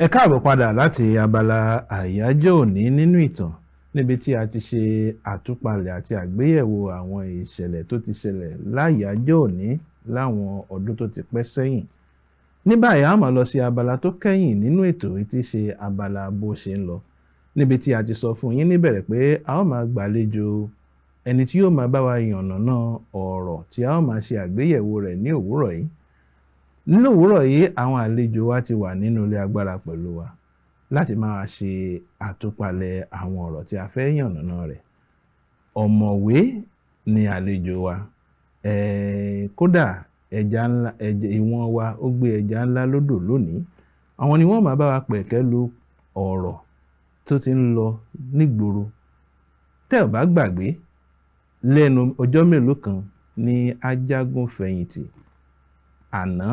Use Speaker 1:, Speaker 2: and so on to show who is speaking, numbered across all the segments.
Speaker 1: Ẹ káàbọ̀ padà láti abala àyájọ́ òní nínú ìtàn, níbi tí a ti ṣe àtúpalẹ̀ àti àgbéyẹ̀wò àwọn ìṣẹ̀lẹ̀ tó ti ṣẹlẹ̀ láyàájọ́ òní láwọn ọdún tó ti pẹ́ sẹ́yìn. Ní báyìí, a máa lọ sí abala tó kẹ́yìn nínú ètò yìí, tí í ṣe abala bó ṣe ń lọ, níbi tí a ti sọ fún yín níbẹ̀rẹ̀ pé a ó máa gbàlejò ẹni tí yóò máa bá wa yànnàná ọ̀rọ̀ tí a ó máa ṣe àgbéyẹ̀wò rẹ̀ ní òwúrọ̀ yìí. Nínú òwúrọ̀ yìí, àwọn àlejò wa ti wà nínú ilé agbára pẹ̀lú wa láti máa ṣe àtúpalẹ̀ àwọn ọ̀rọ̀ tí a fẹ́ yànnàná rẹ̀. Ọ̀mọ̀wé ni àlejò wa. Kódà ẹja ńlá, ìwọ̀n wa ó gbé ẹja ńlá lódò lónìí. Àwọn ni wọ́n máa bá wa pẹ̀kẹ́ lu ọ̀rọ̀ tó ti ń lọ nígboro. Tẹ́ ò bá gbàgbé, lẹ́nu ọjọ́ mélòó kan ní ajagun fẹ̀yìntì àná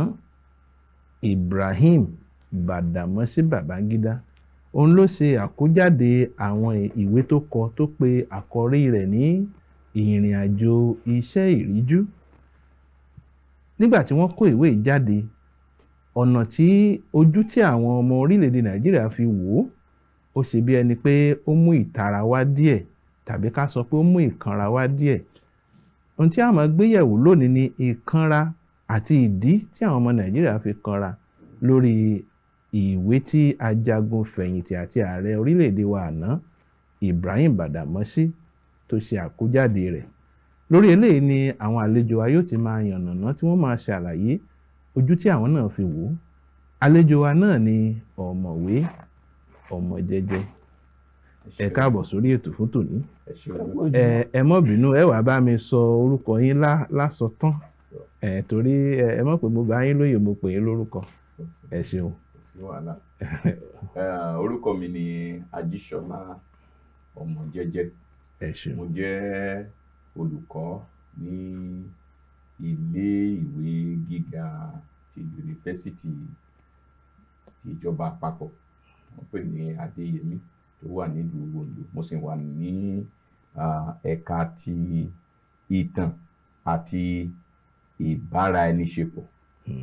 Speaker 1: Ibrahim Badamasi Babangida, òun ló ṣe àkójáde àwọn ìwé tó kọ tó pe àkọrí rẹ̀ ní Ìrìn Àjò Iṣẹ́ Ìríjú. Nígbà tí wọ́n kó ìwé yìí jáde, ọ̀nà tí ojú tí àwọn ọmọ orílẹ̀-èdè Nàìjíríà fi wò ó, ó ṣe bí ẹni pé ó mú ìtara wá díẹ̀, tàbí ká sọ pé ó mú ìkanra wá díẹ̀. Ohun tí a máa gbé yẹ̀wò lónìí ni ìkanra àti ìdí tí àwọn ọmọ Nàìjíríà fi kanra lórí ìwé tí ajagun fẹ̀yìntì àti ààrẹ orílẹ̀-èdè wa àná Ibrahim Badamasi tó ṣe àkójáde rẹ̀. Lórí eléyìí ni àwọn àlejò wa yóò ti máa yànnàná, tí wọ́n máa ṣàlàyé ojú tí àwọn náà fi wò ó. Àlejò wa náà ni Ọ̀mọ̀wé Ọmọjẹ́jẹ́. Ẹ káàbọ̀ sórí ètò fún tòní. Ẹ má bínú, ẹ wàá bá mi sọ orúkọ yín lásọtán ẹ, torí ẹ mọ̀ pé mo bá yín lóye, mo pè yín lórúkọ. Ẹ ṣeun.
Speaker 2: Kò sí wàhálà. Orúkọ mi ni Ajíṣọlá Ọmọjẹ́jẹ́.
Speaker 1: Ẹ ṣeun.
Speaker 2: Mo jẹ́ olùkọ́ ní ilé ìwé gíga ti yunifásítì ti ìjọba àpapọ̀ wọ́n pè ní Adéyẹmí tó wà nílùú Oǹdó. Mo sì wà ní ẹ̀ka ti ìtàn àti ìbáraẹniṣepọ̀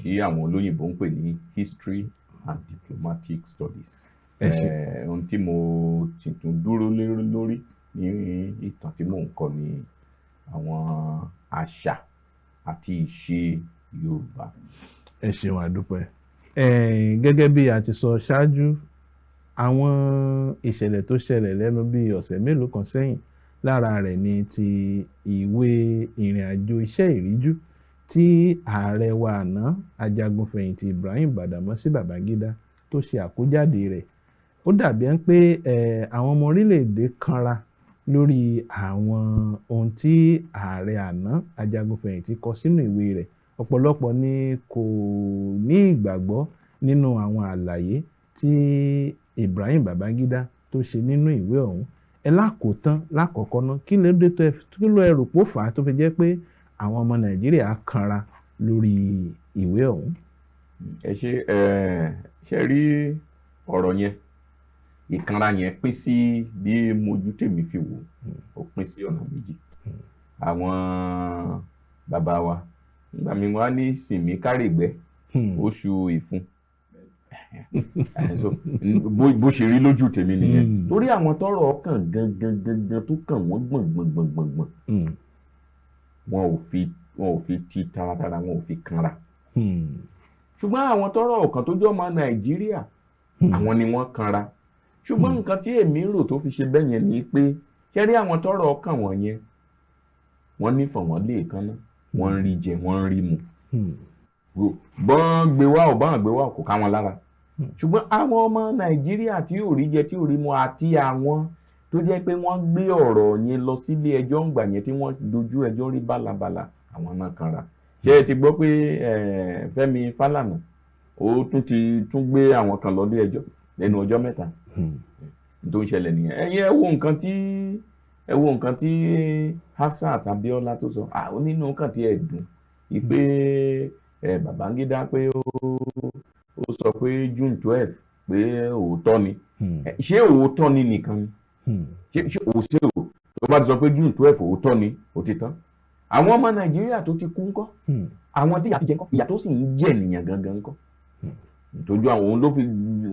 Speaker 2: tí àwọn olóyìnbó ń pè ní History and Diplomatic Studies.
Speaker 1: Ẹ ṣé.
Speaker 2: Ohun tí mo sì tún dúró lé lórí ní ìtàn tí mò ń kọ́ ni àwọn àṣà àti ìṣe Yorùbá.
Speaker 1: Ẹ ṣeun, àdúpẹ́. Gẹ́gẹ́ bí a ti sọ ṣáájú, àwọn ìṣẹ̀lẹ̀ tó ṣẹlẹ̀ lẹ́nu bí ọ̀sẹ̀ mélòó kan sẹ́yìn, lára rẹ̀ ni ti ìwé Ìrìn Àjò Iṣẹ́ Ìríjú tí ààrẹ wa àná, ajagunfẹ̀yìntì Ibrahim Badamasi Babangida, tó ṣe àkójáde rẹ̀. Ó dàbí ẹni pé àwọn ọmọ orílẹ̀-èdè kanra lórí àwọn ohun tí ààrẹ àná ajagunfẹ̀yìntì kọ sínú ìwé rẹ̀. Ọ̀pọ̀lọpọ̀ ni kò ní ìgbàgbọ́ nínú àwọn àlàyé tí Ibrahim Babangida tó ṣe nínú ìwé ọ̀hún. Ẹ lákòótán, lákọ̀ọ́kọ́ ná, kí ló dé tó ẹ kí ló ẹ rò pó fà á tó fi jẹ́ pé àwọn ọmọ Nàìjíríà kanra lórí ìwé ọ̀hún?
Speaker 2: Ẹ ṣe. Ẹ ṣe rí ọ̀rọ̀ yẹn, ìkanra yẹn pín sí, bí mojú tèmi fi wò ó, pín sí ọ̀nà méjì. Àwọn bàbá wa nígbà mi wá ní sìnmí kárègbẹ́ oṣù ìfun. So, bó ṣe rí lójú tèmi nìyẹn, torí àwọn tọ́rọ̀ kàn gangan gangan, tó kàn wọ́n gbọ̀n gbọ̀n gbọ̀n gbọ̀n gbọ̀n, wọn ò fi ti taratara, wọn ò fi kanra. Ṣùgbọ́n àwọn tọ́rọ̀ ọ̀kan tó jẹ́ ọmọ Nàìjíríà, àwọn ni wọ́n kanra. Ṣùgbọ́n nǹkan tí èmi ń rò tó fi ṣe bẹ́ẹ̀ yẹn ni pé, ṣé rí àwọn tọ́rọ̀ kàn wọ́n yẹn, wọ́n nífọ̀n, wọ́n lè kánná, wọ́n ń rí jẹ, wọ́n ń rí mu. Bọ́n gbé wá ò bọ́n gbé wá, kò ká wọn lára. Ṣùgbọ́n àwọn ọmọ Nàìjíríà tí ò rí jẹ, tí ò rí mu, àti àwọn tó jẹ́ pé wọ́n gbé ọ̀rọ̀ yẹn lọ sílé ẹjọ́ ńgbà yẹn, tí wọ́n dojú ẹjọ́ rí bálabàla, àwọn náà kanra. Ṣé ẹ ti gbọ́ pé Fẹ́mi Fálànà ó tún ti tún gbé àwọn kan lọ ilé ẹjọ́ lẹ́nu ọjọ́ 3? Tó ń ṣẹlẹ̀ nìyẹn. Ẹ̀yin ẹ wo nǹkan tí Hafsat Abiola tó sọ, ó nínú kan tí ẹ dùn ìpè ẹ Babangida pé ó sọ pé June 12 pé òótọ́ ni. Ṣé òótọ́ ni nìkan ni? Ṣé òṣè o tó bá ti sọ pé June 12 òótọ́ ni, ó ti tán? Àwọn ọmọ Nàìjíríà tó ti kú ńkọ́? Àwọn tí ìyà ti jẹ ńkọ́? Ìyà tó sì ń jẹ ènìyàn gangan ńkọ́? Tójú àwọn òun ló fi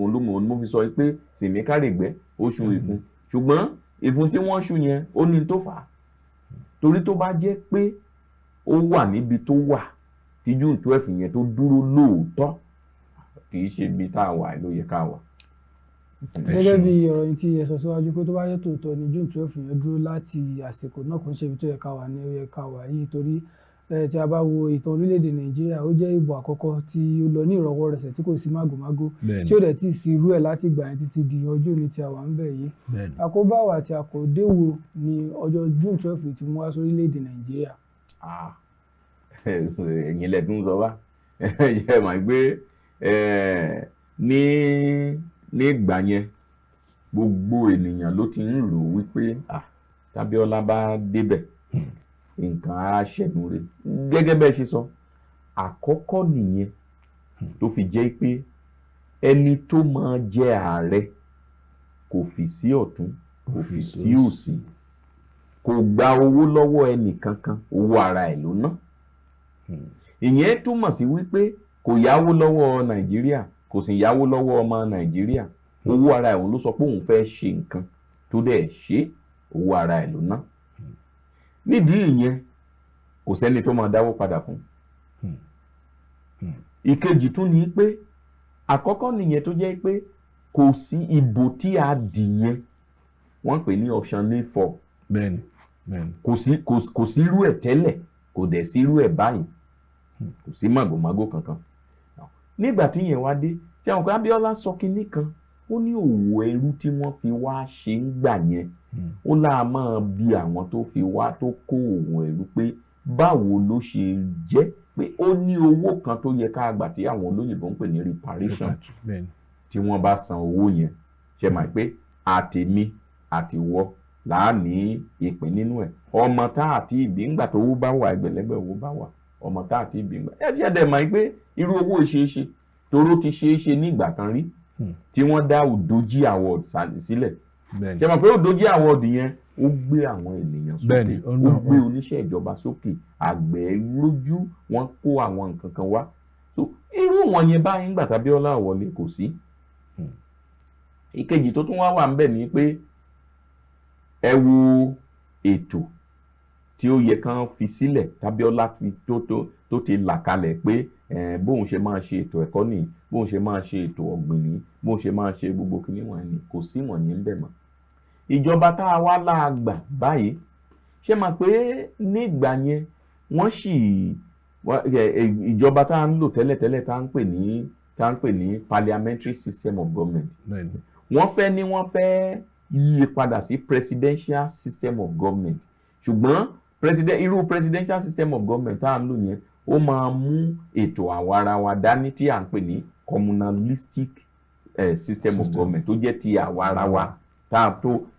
Speaker 2: Òun ló mọ̀ mo fi sọ pé sìnmí kárègbẹ́ ó ṣu ìfun, ṣùgbọ́n ìfun tí wọ́n ṣu yẹn, ó ní tó fà á, torí tó bá jẹ́ pé ó wà níbi tó wà tí June 12 yẹn tó dúró lóòótọ́, kì í ṣe ibi tá a wà ló yẹ ká wà.
Speaker 3: Gẹ́gẹ́ bí ọ̀rọ̀ yìí tí ẹ sọ síwájú pé tó bá yẹ tòótọ́ ni June 12 yẹn dúró láti àsìkò náà, kò ń ṣe ibi tó yẹ ká wà ní ó yẹ ká wà yìí, torí tí a bá wo ìtàn orílẹ̀-èdè Nàìjíríà, ó jẹ́ ìbò àkọ́kọ́ tí ó lọ ní ìrọ̀wọ́rẹsẹ̀, tí kò sí màgòmágó, tí ó dẹ̀ tí ì sí irú ẹ̀ láti ìgbà yẹn títí di ọjọ́ òní tí a wà ń bẹ̀ yìí. Àkóbá àti àkódéwò ni ọjọ́ June 12 ti mú wá sórílẹ̀-èdè Nàìjíríà?
Speaker 2: Ah, ẹ̀yin lẹ tún sọ wá. Ẹ mọ̀ pé ní ìgbà yẹn, gbogbo ènìyàn ló ti ń rò wípé, ah, t'Abíọ́lá bá débẹ̀, nǹkan á ṣẹ̀nu rẹ̀. Gẹ́gẹ́ bẹ́ẹ̀ ṣe sọ, àkọ́kọ́ nìyẹn tó fi jẹ́ pé ẹni tó máa jẹ ààrẹ kò fi sí ọ̀tún, kò fi sí òsì, kò gba owó lọ́wọ́ ẹnì kankan, owó ara ẹ̀ ló ná. Ìyẹn túmọ̀ sí wípé kò yáwó lọ́wọ́ Nàìjíríà, kò sì yáwó lọ́wọ́ ọmọ Nàìjíríà. Owó ara ẹ̀, òun ló sọ pé òun fẹ́ ṣe nǹkan tó dẹ̀ ṣe, owó ara ẹ̀ ló ná. Nídìí ìyẹn, kò sẹ́ni tó máa dáwó padà fún. Ìkejì tún ni pé, àkọ́kọ́ nìyẹn tó jẹ́ pé kò sí ìbò tí a dì yẹn, wọ́n pè ní option A4.
Speaker 1: bẹ́ẹ̀ni bẹ́ẹ̀ni
Speaker 2: Kò sí irú ẹ̀ tẹ́lẹ̀, kò dẹ̀ sí irú ẹ̀ báyìí, kò sí màgòmágó kankan. Nígbà tí yẹn wá dé, tí àwọn kan, Abíọ́lá sọ kinní kan, ó ní òwò ẹrú tí wọ́n fi wá ṣe ń gbà yẹn, ó láà máa bi àwọn tó fi wá tó kó òwò ẹrú pé báwo ló ṣe jẹ́ pé ó ní owó kan tó yẹ ká gbà tí àwọn olóyìnbó ń pè ní reparation, tí wọ́n bá san owó yẹn, ṣe mọ̀ pé àtèmi àtiwọ́ là á ní ìpín nínú ẹ̀, ọmọ tá àti ìbí ńgbà tó owó bá wà, ẹgbẹ̀lẹ́gbẹ̀ owó bá wà, ọmọ tá àti ìbí ńgbà ẹ ṣe dẹ̀ mọ̀ pé irú owó ìṣeéṣe toró ti ṣeéṣe ní ìgbà kan rí tí wọ́n dá Udoji Award sílẹ̀. Ṣe mọ̀ pé Udoji Award yẹn, ó gbé àwọn ènìyàn sókè,
Speaker 1: Ó
Speaker 2: ó gbé oníṣẹ́ ìjọba sókè, àgbẹ̀ lójú wọn, kó àwọn nǹkan kan wá. So irú wọn yẹn báyìí, ńgbà t'Abíọ́lá wọlé, kò sí. Ìkejì tó tún wá wà ńbẹ̀ ni pé ẹ wo ètò tí ó yẹ kán fi sílẹ̀ t'Abíọ́lá fi tó ti là kalẹ̀ pé bóun ṣe máa ṣe ètò ẹ̀kọ́ nìyí, bóun ṣe máa ṣe ètò ọ̀gbìn nìyí, bóun ṣe máa ṣe gbogbo kinní wọ̀nyí, kò sí wọ̀nyí ńbẹ̀ mọ́. Ìjọba tá a wá láàgbà báyìí, ṣé máa pé nígbà yẹn wọ́n sì ìjọba tá a ń lò tẹ́lẹ̀tẹ́lẹ̀, tá a ń pè ní parliamentary system of government, wọ́n fẹ́ ní wọ́n fẹ́ yí padà sí presidential system of government, ṣùgbọ́n irú presidential system of government tá à ń lò yẹn, ó máa mú ètò àwarawa dání tí à ń pè ní communalistic system of
Speaker 1: System.
Speaker 2: government, tó jẹ́ ti àwarawa, tá a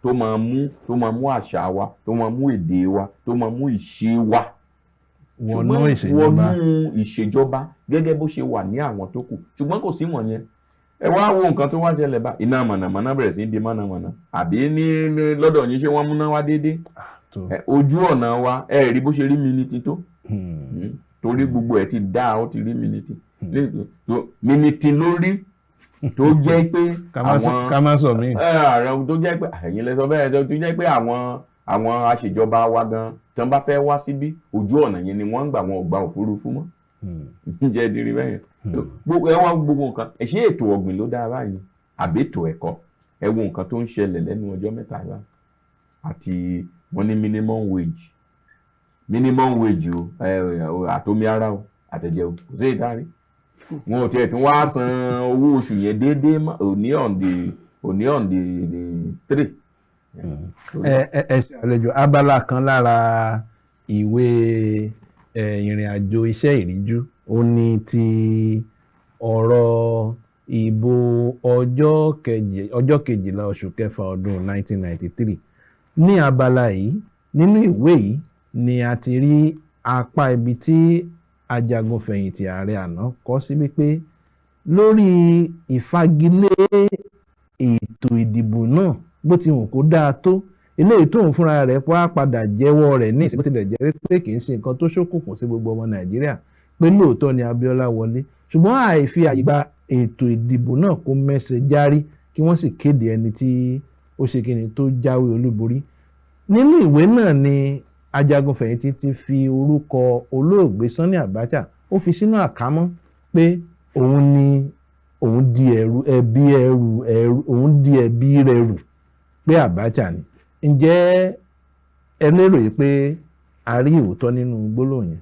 Speaker 2: tó máa mú àṣà wa, tó máa mú èdè wa, tó máa mú ìṣe wa
Speaker 1: wọnú
Speaker 2: ṣùgbọ́n
Speaker 1: ìṣèjọba.
Speaker 2: Wọnú ìṣèjọba gẹ́gẹ́ bó ṣe wà ní àwọn tó kù, ṣùgbọ́n kò sí wọ̀nyẹn. Ẹ wá wo nǹkan tó wá ṣẹlẹ̀ bá iná mọ̀nàmọ́ná bẹ̀rẹ̀ sí í di mọ̀nàmọ́ná, àbí ní lọ́dọ̀ yín, ṣé wọ́n múná wá déédéé?
Speaker 1: Tó.
Speaker 2: Ẹ, ojú ọ̀nà wa, ẹ rí bó ṣe rí miniti tó. Torí gbogbo ẹ̀ ti dá, ó ti rí miniti. Miniti lórí tó jẹ́ pé àwọn
Speaker 1: Ká má sọ míì.
Speaker 2: Ààrẹ tó jẹ́ pé, ẹ̀yin lẹ sọ bẹ́ẹ̀, tó jẹ́ pé àwọn aṣèjọba wa gan tí wọ́n bá fẹ́ wá síbí, ojú ọ̀nà yẹn ni wọ́n ń gbà, wọn ò gba òfurufú mọ́. Jẹ́ dirí bẹ́ẹ̀ yẹn. Gbogbo ẹ wá, gbogbo nǹkan ẹ ṣe, ètò ọ̀gbìn ló dáa báyìí àbí ètò ẹ̀kọ́? Ẹ wo nǹkan tó ń ṣẹlẹ̀ lẹ́nu ọjọ́ mẹ́ta báyìí, àti wọ́n ní minimum wage, minimum wage o, ẹ o, àtomi ara o, àtẹ̀jẹ̀ o, kò sí ìdarí, wọn ò tiẹ̀ tún wá san owó oṣù yẹn déédéé mọ́. Òní on the 3.
Speaker 1: Ẹ ṣe àlejò, abala kan lára ìwé ìrìn àjò iṣẹ́ ìríjú, ó ní ti ọ̀rọ̀ ìbò ọjọ́ 12 oṣù kẹfà ọdún 1993. Ní abala yìí nínú ìwé yìí ni a ti rí apá ibi tí ajagunfẹ̀yìntì ààrẹ àná kọ sí wípé lórí ìfagilé ètò ìdìbò náà, bó ti wù kó dáa tó, eléyìí tóun fúnra rẹ̀ wá padà jẹ́wọ́ rẹ̀ ní ìsìn, bó tilẹ̀ jẹ́ wípé kì í ṣe nǹkan tó ṣókùnkùn sí gbogbo ọmọ Nàìjíríà pé lóòótọ́ ni Abíọ́lá wọlé. Ṣùgbọ́n àìfi àyè gba ètò ìdìbò náà kó mẹ́sẹ̀ járí kí wọ́n sì kéde ẹni tí ó ṣe kíni tó jáwé olúborí. Nínú ìwé náà ni ajagunfẹ̀yìntì ti fi orúkọ olóògbé Sani Abacha, ó fi sínú àkámọ́ pé òun ni òun di ẹrù ẹbí ẹrù ẹrù òun di ẹbí rẹ̀ rù, pé Abacha ni. Ǹjẹ́ ẹ lérò yìí pé a rí òótọ́ nínú gbólóhùn yẹn?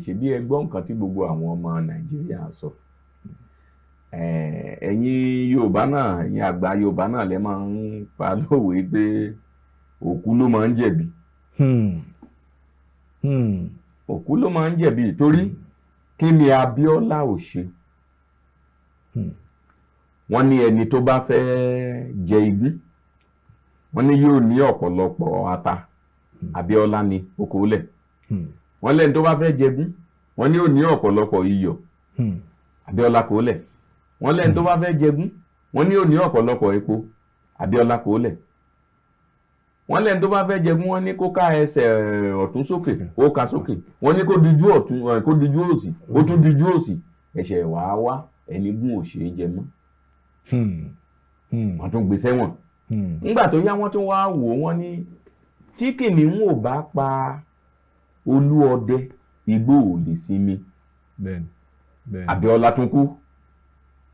Speaker 2: Ṣe bí ẹ gbọ́ nǹkan tí gbogbo àwọn ọmọ Nàìjíríà sọ. Ẹ̀yin Yorùbá náà, ẹ̀yin àgbà Yorùbá náà lẹ máa ń pa lówe pé òkú ló máa ń jẹ̀bi. Òkú ló máa ń jẹ̀bi, torí kí ni Abíọ́lá ò ṣe? Wọ́n ní ẹni tó bá fẹ́ jẹ igbín, wọ́n ní yóò ní ọ̀pọ̀lọpọ̀ ata. Abíọ́lá ni okòólẹ̀. Wọ́n lẹ́ni tó bá fẹ́ jẹgún, wọ́n ní yóò ní ọ̀pọ̀lọpọ̀ iyọ̀. Abíọ́lá kòólẹ̀. Wọ́n lẹ́ni tó bá fẹ́ jẹgún, wọ́n ní yóò ní ọ̀pọ̀lọpọ̀ epo. Abíọ́lá kòólẹ̀. Wọ́n lẹ́ni tó bá fẹ́ jẹgún, wọ́n ní kó ká ẹsẹ̀ ọ̀tún sókè, ó ká sókè. Wọ́n ní kó dijú ọ̀tún, kó dijú òsì, ó tún dijú òsì. Ẹ̀ṣẹ̀ wàá wá ẹni gún ò ṣeé jẹ mọ́. Wọ́n tún gbé sẹ́wọ̀n. Nígbà tó yá, wọ́n tún wá wò ó, wọ́n ní tí kìnìún ò bá pa olú ọdẹ, igbó ò lè sinmi.
Speaker 1: bẹ́ẹ̀ni bẹ́ẹ̀ni
Speaker 2: Abíọ́lá tún kú,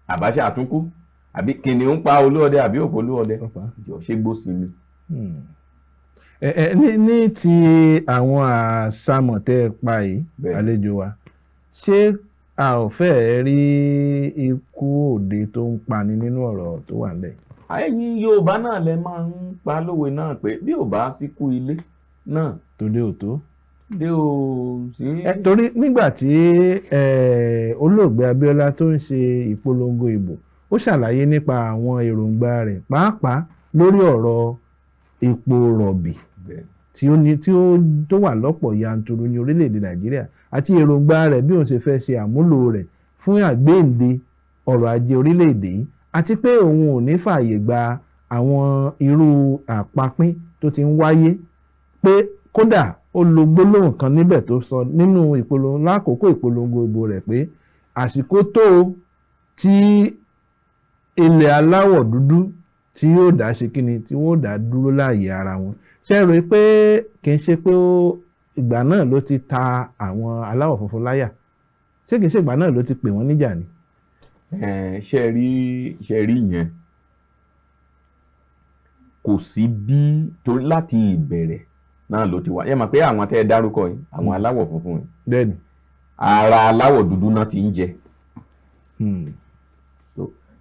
Speaker 2: Abacha tún kú, àbí kìnìún pa olú ọdẹ àbí òpó olú ọdẹ?
Speaker 1: Ọ̀pá.
Speaker 2: Jọ, ṣé gbó sinmi?
Speaker 1: Ẹ ẹ ní ti àwọn àsámọ̀ tẹ́ ẹ pa yìí, àlejò wa, ṣé a ò fẹ́ẹ̀ rí ikú òde tó ń pani nínú ọ̀rọ̀ tó wà nílẹ̀?
Speaker 2: Ẹ̀yin Yorùbá náà lẹ máa ń pa lówe náà pé bí ò bá síkú ilé náà,
Speaker 1: tòde ò tó.
Speaker 2: Dé o sí.
Speaker 1: Ẹ torí nígbà tí olóògbé Abíọ́lá tó ń ṣe ìpolongo ìbò, ó ṣàlàyé nípa àwọn èròǹgbà rẹ̀, pàápàá lórí ọ̀rọ̀ epo rọ̀bì tí ó ní tí ó tó wà lọ́pọ̀ yanturu ní orílẹ̀-èdè Nàìjíríà, àti èròǹgbà rẹ̀ bí òun ṣe fẹ́ ṣe àmúlò rẹ̀ fún àgbéǹde ọrọ̀ ajé orílẹ̀-èdè yìí, àti pé òun ò ní fààyè gba àwọn irú àpapín tó ti ń wáyé, pé kódà ó lo gbólóhùn kan níbẹ̀ tó sọ nínú ìpolongo lákòókò ìpolongo ìbò rẹ̀ pé àsìkò tó tí ilẹ̀ aláwọ̀ dúdú tí yóò dá ṣe kíni, tí wọ́n ó dá dúró láàyè ara wọn. Ṣé ẹ rò pé kì í ṣe pé ìgbà náà ló ti ta àwọn aláwọ̀ funfun láyà? Ṣé kì í ṣe ìgbà náà ló ti pè wọ́n níjà ni?
Speaker 2: Ṣe rí yẹn, kò sí bí, torí láti ìbẹ̀rẹ̀ náà ló ti wá. Yẹ mọ̀ pé àwọn tẹ́ ẹ dárúkọ yìí, àwọn aláwọ̀ funfun yìí, ara aláwọ̀ dúdú náà ti ń jẹ.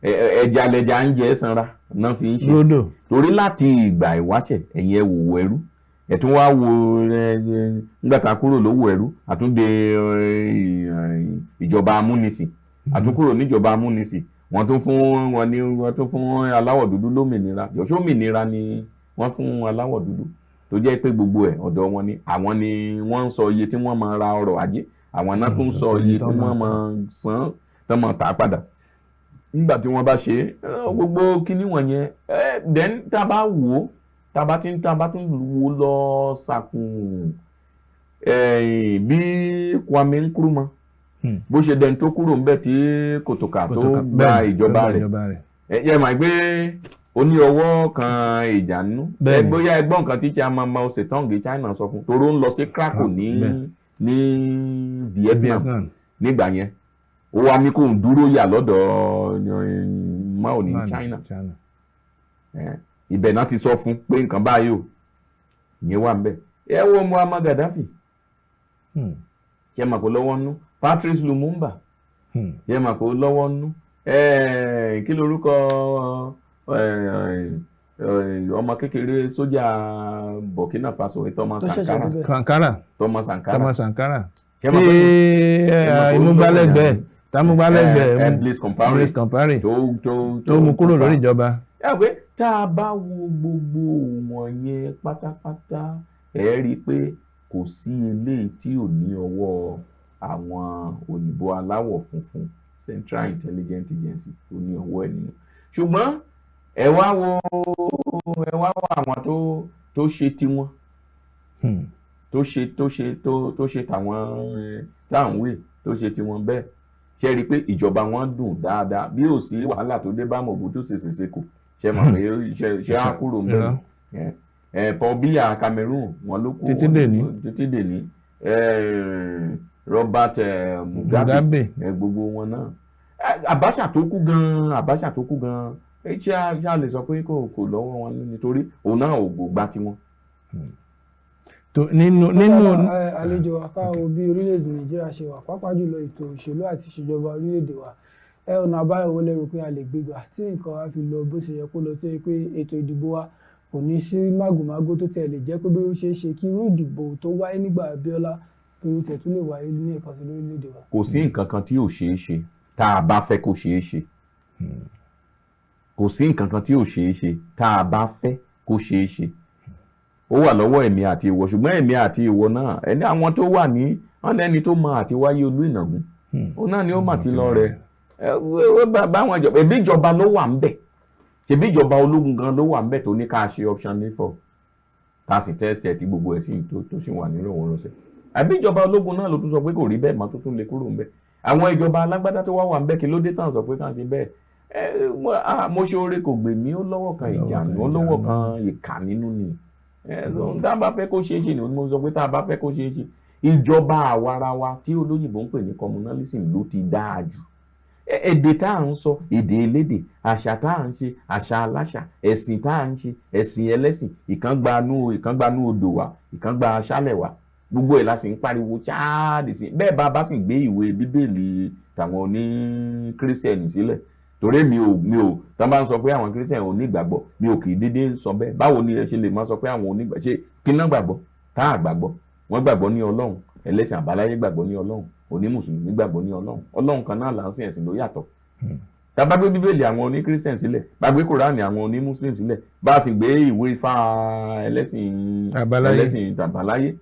Speaker 2: Ẹja lẹja ń jẹ sanra náà fi ń ṣe
Speaker 1: lódò.
Speaker 2: Torí láti ìgbà ìwáṣẹ̀, ẹ̀yin ẹ wò ẹrú, ẹ tún wá wo nígbà tá a kúrò lówó ẹrú, àtúndé ìjọba amúnisìn, àtúnkúrò níjọba amúnisìn, wọ́n tún fún aláwọ̀ dúdú lómìnira. Yọ̀ṣọ́ ni wọ́n fún aláwọ̀ dúdú tó jẹ́ pé gbogbo ẹ̀ ọ̀dọ̀ wọn ni. Àwọn ni wọ́n ń sọ iye tí wọ́n máa ra ọrọ̀ ajé, àwọn náà tún ń sọ iye tí wọ́n máa san tán máa tà á padà nígbà tí wọ́n bá ṣe é. Gbogbo kinní wọ̀nyẹn, then tá a bá wò ó, tá a bá tún wò ó lọ sàkùn, bí Kwame Nkrumah bó ṣe dẹni tó kúrò ńbẹ̀ tí Kòtòkà tó gba ìjọba rẹ̀, ẹ mà gbé ó ní ọwọ́ kan ìjà nínú. Ẹ bóyá ẹ gbọ́ nǹkan tí Chairman Mao Zedong China sọ fún toró ń lọ sí Krakow ní Vietnam nígbà yẹn, ó wá ní kóun dúró yà lọ́dọ̀ Mao ní China. Ibẹ̀ náà ti sọ fún pé nǹkan báyìí o, ìyẹn wà ńbẹ̀. Ẹ wo Muammar Gaddafi, ṣe mà kó lọ́wọ́ nú? Patrice Lumumba, ṣe mà kó lọ́wọ́ nú? Kí lorúkọ ọmọ kékeré sójà Burkina Faso, Thomas Sankara?
Speaker 1: Sankara.
Speaker 2: Thomas Sankara.
Speaker 1: Thomas Sankara tí ìmúgbálẹ́gbẹ̀ẹ́ támúgbálẹ́gbẹ̀ẹ́
Speaker 2: Blaise Compaoré.
Speaker 1: Blaise Compaoré tó mú kúrò lórí ìjọba.
Speaker 2: Ẹ pé tá a bá wo gbogbo wọ̀nyẹn pátápátá, ẹ rí i pé kò sí eléyìí tí ò ní ọwọ́ àwọn òyìnbó aláwọ̀ funfun, Central Intelligence Agency, tó ní ọwọ́ ẹ̀ nínú. Ṣùgbọ́n ẹ wá wo àwọn tó ṣe tiwọn, tó ṣe tó ṣe tó tó ṣe tàwọn táwọn wí tó ṣe tiwọn bẹ́ẹ̀. Ṣe rí i pé ìjọba wọn dùn dáadáa? Bí ò sí wàhálà tó dé bá Mobutu Sese Seko, ṣe mọ̀ pé ṣe á kúrò ń bẹ̀? Ẹ Paul Biya Cameroon, wọn ló kú.
Speaker 1: Títí dèní.
Speaker 2: Títí dèní. Robert Mugabe,
Speaker 1: Mugabe.
Speaker 2: Gbogbo wọn náà. Abacha tó kú gan, Abacha tó kú gan, ṣé a lè sọ pé kò lọ́wọ́ wọn nítorí òun náà ò gbà tiwọn?
Speaker 1: Tó nínú
Speaker 3: Àlejò wa, ká wo bí orílẹ̀-èdè Nàìjíríà ṣe wà, pàápàá jùlọ ètò òṣèlú àti ìṣèjọba orílẹ̀-èdè wa. Ọ̀nà àbáyọ wo lẹ rò pé a lè gbé gbà tí nǹkan á fi lọ bó ṣe yẹ kó lọ, tó yẹ pé ètò ìdìbò wa kò ní sí màgòmágó, tó tiẹ̀ lè jẹ́ pé bí ó ṣeé ṣe kí irú ìdìbò tó wáyé nígbà Abíọ́lá pé ó tiẹ̀ tún lè wáyé ní ẹ̀kan sí lórílẹ̀-èdè wa?
Speaker 2: Kò sí nǹkan kan tí ò ṣeé ṣe tá a bá fẹ́ kó ṣeé ṣe. Kò sí nǹkan kan tí ò ṣeé ṣe tá a bá fẹ́ kó ṣeé ṣe. Ó wà lọ́wọ́ èmi àti ìwọ. Ṣùgbọ́n èmi àti ìwọ náà, ẹni àwọn tó wà ní wọn lẹ́ni tó mọ àti wáyé olú ìnàgún, òun náà ni ó mà ti lọ rẹ̀. Ẹ báwọn ìjọba, ẹbí ìjọba ló wà ń bẹ̀, ṣebí ìjọba ológun gan ló wà ń bẹ̀ tó ní ká ṣe option ní four, tá a sì test ẹ̀ tí gbogbo ẹ̀ sì tó sì wà nínú òun rọ̀ṣẹ̀. Àbí ìjọba ológun náà ló tún sọ pé kò rí bẹ́ẹ̀ mọ́, tó tún lè kúrò ń bẹ̀? Àwọn ìjọba alágbádá tó wá wà ń bẹ̀, kí ló dé tán sọ pé ká ṣe bẹ́ẹ̀? Ẹ mo ṣe oore kò gbè mí, ó lọ́wọ́ kan ìjànú, ó lọ́wọ́ kan ìkà nínú ni. Ẹ tá a bá fẹ́ kó ṣeé ṣe ni mo sọ pé tá a bá fẹ́ kó ṣeé ṣe, ìjọba àwarawa tí olóyìnbó ń pè ní communalism ló ti dáa jù. Èdè tá à ń sọ, èdè elédè, àṣà tá à ń ṣe, àṣà aláṣà, ẹ̀sìn tá à ń ṣe, ẹ̀sìn ẹlẹ́sìn. Ìkan gbanú odò wá, ìkan gba aṣálẹ̀ wá, gbogbo ẹ̀ la sì ń pariwo ṣáàdì sí bẹ́ẹ̀. Bá sì gbé ìwé Bíbélì tàwọn oní Kírísítẹ̀nì sílẹ̀, torí mi ò tá bá ń sọ pé àwọn Kírísítẹ̀nì ò ní ìgbàgbọ́, mi ò kì í dédé sọ bẹ́ẹ̀. Báwo ni ẹ ṣe lè máa sọ pé àwọn onígbà ṣe kí náà gbàgbọ́ tá a gbàgbọ́? Wọ́n gbàgbọ́ ní Ọlọ́run. Ẹlẹ́sìn àbáláyé gbàgbọ́ ní Ọlọ́run, oní Mùsùlùmí gbàgbọ́ ní Ọlọ́run. Ọlọ́run kan náà là ń sìn, ẹ̀sìn ló yàtọ̀. Tá bá gbé Bíbélì àwọn oní Christian sílẹ̀, bá gbé Kùránì àwọn oní Muslim sílẹ̀, bá sì gbé ìwé Ifá ẹlẹ́sìn
Speaker 1: Àbáláyé.
Speaker 2: ẹlẹ́sìn àbáláyé,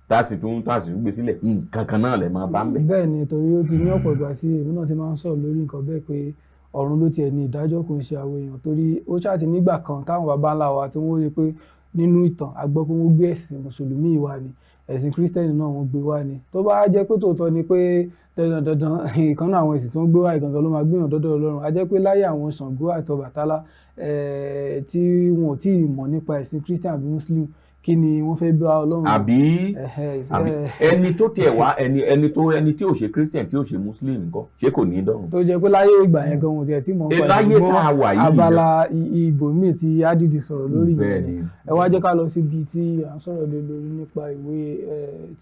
Speaker 2: tá a sì tún gbé sílẹ̀, nǹkan kan náà lè máa bá ń bẹ̀.
Speaker 3: Bẹ́ẹ̀ ni, torí ó ti ní ọ̀pọ̀ ìgbà sí èmi náà ti máa ń sọ̀rọ̀ lórí nǹkan bẹ́ẹ̀ pé ọ̀run ló tiẹ̀ ní ìdájọ́, kò ń ṣe àwọn èèyàn, torí ó ṣáà ti nígbà kan táwọn baba ńlá wa tí wọ́n rí pé nínú ìtàn a gbọ́ pé wọ́n gbé ẹ̀sìn Mùsùlùmí wá ni, ẹ̀sìn Kírísítẹ́nì náà wọ́n gbé wá ni. Tó bá jẹ́ pé tòótọ́ ni pé dandan dandan ìkan náà àwọn ẹ̀sìn tí wọ́n gbé wá ìgangan ló máa gbéyàn dọ́dọ̀ Ọlọ́run, a jẹ́ pé láyé àwọn Ṣàngó àti Ọbàtálá tí wọn ò tí ì mọ̀ nípa ẹ̀sìn Kírísítẹ́nì àbí Muslim, kí ni wọ́n fẹ́ bá Ọlọ́run?
Speaker 2: Àbí?
Speaker 3: Ẹ̀hẹ́,
Speaker 2: àbí ẹni tó tiẹ̀ wá ẹni tí ò ṣe Christian, tí ò ṣe Muslim ńkọ́, ṣé kò ní dọ̀run?
Speaker 3: Tó jẹ́ pé láyé ìgbà yẹn gan wọn ò tiẹ̀ tí mọ̀ nípa
Speaker 2: Láyé tá a wà yìí.
Speaker 3: Abala ibòmíì tí Ádìdì sọ̀rọ̀ lórí
Speaker 2: Bẹ́ẹ̀
Speaker 3: yẹn ni.
Speaker 2: Ni.
Speaker 3: Ẹ wá jẹ́ ká lọ síbi tí à ń sọ̀rọ̀ lé lórí nípa ìwé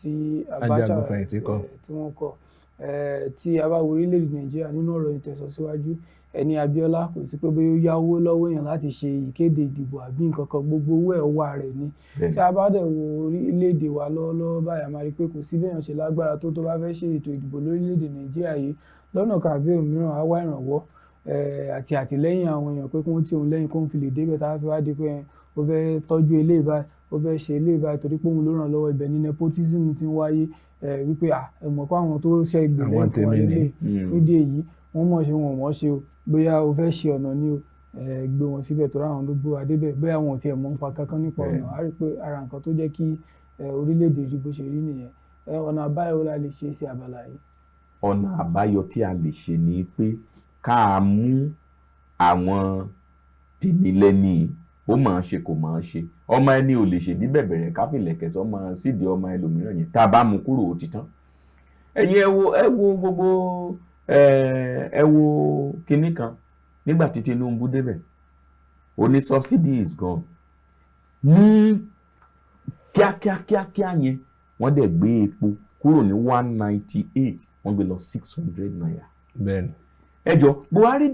Speaker 3: tí Abacha
Speaker 1: Ajagunfẹ̀yìntì kọ.
Speaker 3: Tí wọ́n kọ. Tí a bá wo orílẹ̀-èdè Nàìjíríà nínú ọ̀rọ̀ ìtẹ̀sọ̀síwájú ẹni Abíọ́lá, kò sí pé bóyá ó yáwó lọ́wọ́ èèyàn láti ṣe ìkéde ìdìbò àbí nǹkan kan, gbogbo owó ẹ̀ wà rẹ̀ ni. Tí a bá dẹ̀ wo orílẹ̀-èdè wa lọ́wọ́lọ́wọ́ báyìí, a máa rí i pé kò sí béèyàn ṣe lágbára tó bá fẹ́ ṣe ètò ìdìbò lórílẹ̀-èdè Nàìjíríà yìí, lọ́nà kan àbí òmíràn, á wá ìrànwọ́ àti àtìlẹ́yìn àwọn èèyàn pé kí wọ́n tì òun lẹ́yìn kóun fi lè débẹ̀. Tá a fi wá di pé ó fẹ́ tọ́jú eléyìí báyìí, ó fẹ́ ṣe eléyìí báyìí torí pé òun ló ràn lọ́wọ́, ibẹ̀ ni nepotism ti ń wáyé, wípé à ẹ mọ̀ pé àwọn tó ṣe ìgbè
Speaker 1: Àwọn
Speaker 3: lẹ́yìn fún wa
Speaker 1: tèmi ni.
Speaker 3: lélẹ̀. Fún ìdí èyí, wọ́n mọ̀ ṣe, wọn ò mọ̀ ṣe o, bóyá o fẹ́ ṣe ọ̀nà ni o, gbé wọn síbẹ̀ torí àwọn ló gbé wa débẹ̀, bóyá wọn ò tiẹ̀ mọ̀ nípa kankan nípa ọ̀nà. A rí i pé ara nǹkan tó jẹ́ kí orílẹ̀-èdè rí bó ṣe rí nìyẹn. Ọ̀nà àbáyọ wo la lè ṣe sí abala yìí?
Speaker 2: Ọ̀nà àbáyọ tí a lè ṣe ni pé ká a mú àwọn tèmi lẹ́ni, ó máa ṣe kò máa ṣe, ọmọ ẹni ò lè ṣèdí bẹ̀bẹ̀rẹ̀ káfílẹ̀kẹ̀ sọmọ sídìí ọmọ ẹlòmíràn yẹn, tá a bá mú kúrò, ó ti tán. Ẹ̀yin ẹ wo gbogbo ẹ wo kinní kan nígbà tí Tinubu débẹ̀, ó ní subsidy is gone ní kíákíá kíákíá yẹn, wọ́n dẹ̀ gbé epo kúrò ní 198, wọ́n gbé lọ ₦600. Ẹ jọ, Buhari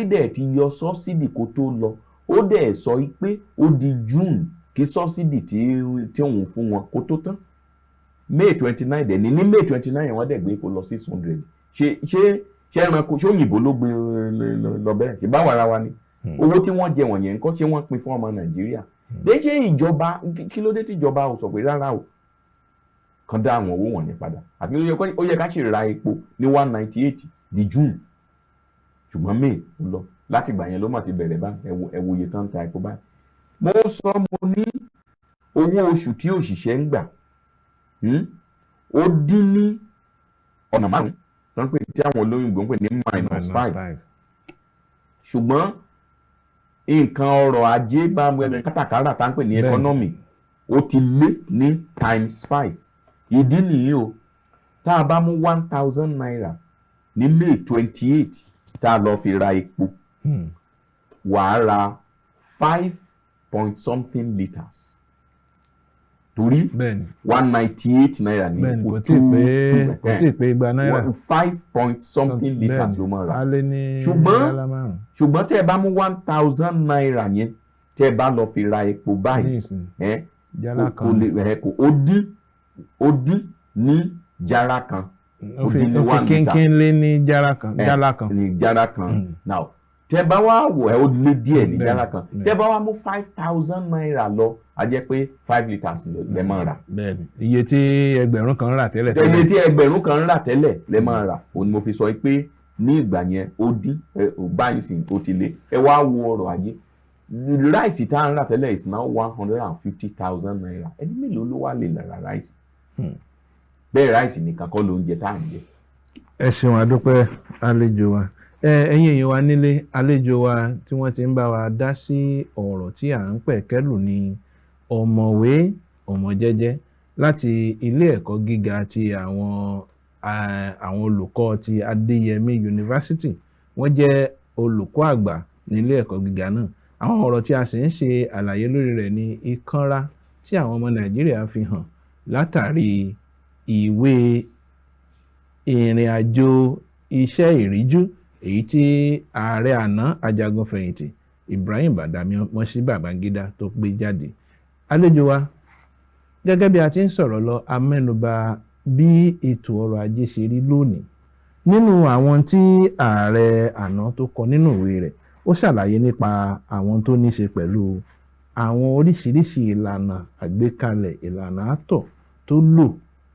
Speaker 2: dẹ̀ ti yọ subsidy kó tó lọ. Ó dẹ̀ sọ pé ó di June kí subsidy tí òun fún wọn kó tó tán. May 29 dẹ̀ ní May 29 wọ́n dẹ̀ gbé epo lọ 600. Ṣé ẹranko, ṣé òyìnbó ló gbé lọ bẹ́ẹ̀? Ṣe báwa ara wa ni? Owó tí wọ́n jẹ wọ̀nyẹn ńkọ́? Ṣé wọ́n pín fún ọmọ Nàìjíríà dé? Ṣé ìjọba, kí ló dé tí ìjọba ò sọ pé rárá o, kan dá àwọn owó wọ̀nyẹn padà? Àbí ó yẹ ká ṣe ra epo ní 198 di June, ṣùgbọ́n May ó lọ. Láti ìgbà yẹn ló mà ti bẹ̀rẹ̀ báyìí. Ẹ wo iye tán ń ta epo báyìí. Mo sọ, mo ní owó oṣù tí òṣìṣẹ́ ń gbà, ó dín ní ọ̀nà márùn-ún. Wọ́n pè tí àwọn olóyìnbó ń pè ní minus 5. Ṣùgbọ́n nǹkan ọrọ̀ ajé bá kátàkárà tá ń pè ní economy, ó ti lé ní times 5. Ìdí nìyí o, tá a bá mú ₦1,000 ní May 28 tá a lọ fi ra epo, wàá ra five point something litres, torí ₦198 ní.
Speaker 1: Kò tí ì pé, kò tí ì pé ₦2.
Speaker 2: Five point something litres ló máa rà.
Speaker 1: Á lé ní
Speaker 2: Ṣùgbọ́n tẹ́ ẹ bá mú ₦1,000 yẹn, tẹ́ ẹ bá lọ fi ra epo báyìí,
Speaker 1: jálá
Speaker 2: kò lè kò ó dín ní jálá kan.
Speaker 1: Ó fi kínkín lé ní jálá kan, jálá kan.
Speaker 2: Ní jálá kan. Now, tẹ́ bá wá wò ẹ, ó lé díẹ̀ ní jálá kan. Tẹ́ bá wá mú ₦5,000 lọ, a jẹ́ pé 5 litres lẹ máa rà.
Speaker 1: Bẹ́ẹ̀ni, iye tí 1,000 rà tẹ́lẹ̀.
Speaker 2: Tẹ́lẹ̀, iye tí 1,000 rà tẹ́lẹ̀ lẹ máa rà. Òun ni mo fi sọ pé ní ìgbà yẹn ó dín, báyìí sì ó ti lé. Ẹ wá wo ọrọ̀ ajé, rice tá à ń rà tẹ́lẹ̀ is now ₦150,000. Ẹni mélòó ló wà lè ra rice? Bẹ́ẹ̀ rice nìkan kọ́ ló ń jẹ tá à ń jẹ.
Speaker 1: Ẹ ṣeun, àdúpẹ́, àlejò wa. Ẹ̀yin èèyàn wa nílé, àlejò wa tí wọ́n ti ń bá wa dá sí ọ̀rọ̀ tí à ń pẹ̀kẹ́lù ní Ọ̀mọ̀wé Ọmọjẹ́jẹ́ láti ilé ẹ̀kọ́ gíga ti àwọn olùkọ́ ti Adéyẹmí Yunifásítì. Wọ́n jẹ́ olùkọ́ àgbà nílé ẹ̀kọ́ gíga náà. Àwọn ọ̀rọ̀ tí a sì ń ṣe àlàyé lórí rẹ̀ ní ìkanra tí àwọn ọmọ Nàìjíríà fi hàn látàrí ìwé ìrìn àjò iṣẹ́ ìríjú èyí tí ààrẹ àná ajagunfẹ̀yìntì Ibrahim Badamasi Babangida tó gbé jáde. Àlejò wa, gẹ́gẹ́ bí a ti ń sọ̀rọ̀ lọ, a mẹ́nuba bí ètò ọrọ̀ ajé ṣe rí lónìí. Nínú àwọn tí ààrẹ àná tó kọ nínú ìwé rẹ̀, ó ṣàlàyé nípa àwọn tó ní ṣe pẹ̀lú àwọn oríṣiríṣi ìlànà àgbékalẹ̀, ìlànà àtọ̀ tó lò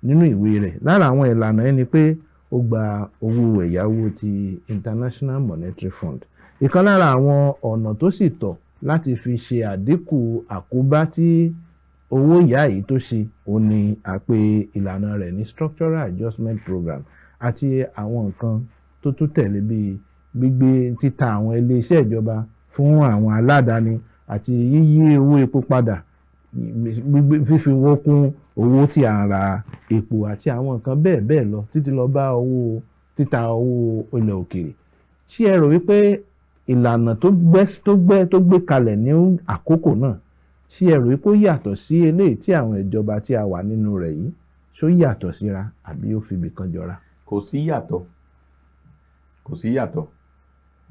Speaker 1: nínú ìwé rẹ̀. Lára àwọn ìlànà yẹn ni pé ó gba owó ẹ̀yáwó ti International Monetary Fund. Ìkan lára àwọn ọ̀nà tó sì tọ̀ láti fi ṣe àdínkù àkóbá tí owó ìyá yìí tó ṣe, òun ni àpè ìlànà rẹ̀ ní Structural Adjustment Program àti àwọn nǹkan tó tún tẹ̀lé, bíi gbígbé títa àwọn iléeṣẹ́ ìjọba fún àwọn aládàáni àti yíyí owó epo padà, gbígbé fífi owó kún owó tí à ń ra epo àti àwọn nǹkan bẹ́ẹ̀ bẹ́ẹ̀ lọ, títí lọ bá owó títa owó ilẹ̀ òkèèrè. Ṣé ẹ rò wípé ìlànà tó gbé kalẹ̀ ní àkókò náà, ṣé ẹ rò wípé ó yàtọ̀ sí eléyìí tí àwọn ìjọba tí a wà nínú rẹ̀ yìí? Ṣó yàtọ̀ síra àbí ó fi ibì kan jọra?
Speaker 2: Kò sí yàtọ̀, kò sí yàtọ̀.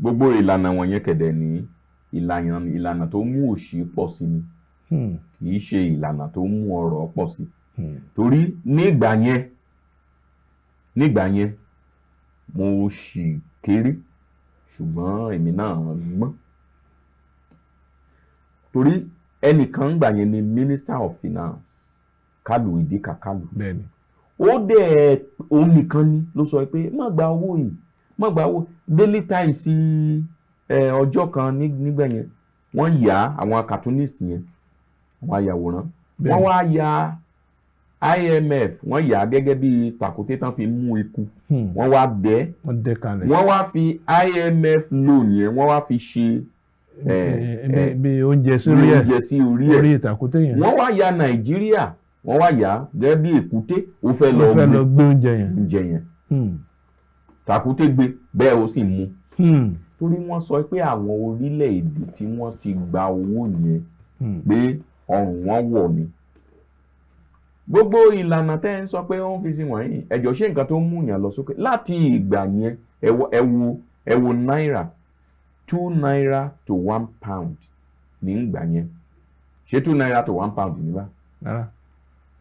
Speaker 2: Gbogbo ìlànà wọ̀nyẹn kẹ̀dẹ̀ ní ìlànà tó mú òṣì pọ̀ sí ni, kì í ṣe ìlànà tó mú ọrọ̀ pọ̀ sí. Torí nígbà yẹn mo ṣì kéré, ṣùgbọ́n èmi náà gbọ́n, torí ẹnìkan gbà yẹn ni Minister of Finance, Kalu Idika Kalu. Ó dẹ̀ òun nìkan ni ló sọ pé má gba owó yìí, má gba owó. Daily Times ọjọ́ kan nígbà yẹn, wọ́n yà àwọn cartoonist yẹn, àwọn ayàwòrán, wọ́n wá ya IMF, wọ́n yà á gẹ́gẹ́ bí tàkúté tán fi mú eku. Wọ́n wá bẹ́ẹ̀.
Speaker 1: Wọ́n dẹ́ kalẹ̀.
Speaker 2: Wọ́n wá fi IMF loan yẹn, wọ́n wá fi ṣe
Speaker 1: bí oúnjẹ sí orí ẹ̀.
Speaker 2: Oúnjẹ sí orí ẹ̀.
Speaker 1: Orí ìtàkùté yẹn.
Speaker 2: Wọ́n wá ya Nàìjíríà, wọ́n wá yà á gẹ́gẹ́ bí èkúté ó fẹ́ lọ
Speaker 1: ó fẹ́ lọ gbé oúnjẹ yẹn.
Speaker 2: Oúnjẹ yẹn, tàkúté gbé bẹ́ẹ̀, ó sì mú, torí wọ́n sọ pé àwọn orílẹ̀-èdè tí wọ́n ti gba owó yẹn pé ọrùn wọn wọ̀ ni. Gbogbo ìlànà tẹ́ ń sọ pé ó ń fi sí wọ̀nyí, ẹ̀jọ̀, ṣé nǹkan tó ń mú yàn lọ sókè láti ìgbà yẹn? Ẹ wo náírà, ₦2 to £1 ní ìgbà yẹn. Ṣé ₦2 to £1 níbà?
Speaker 1: Rárá,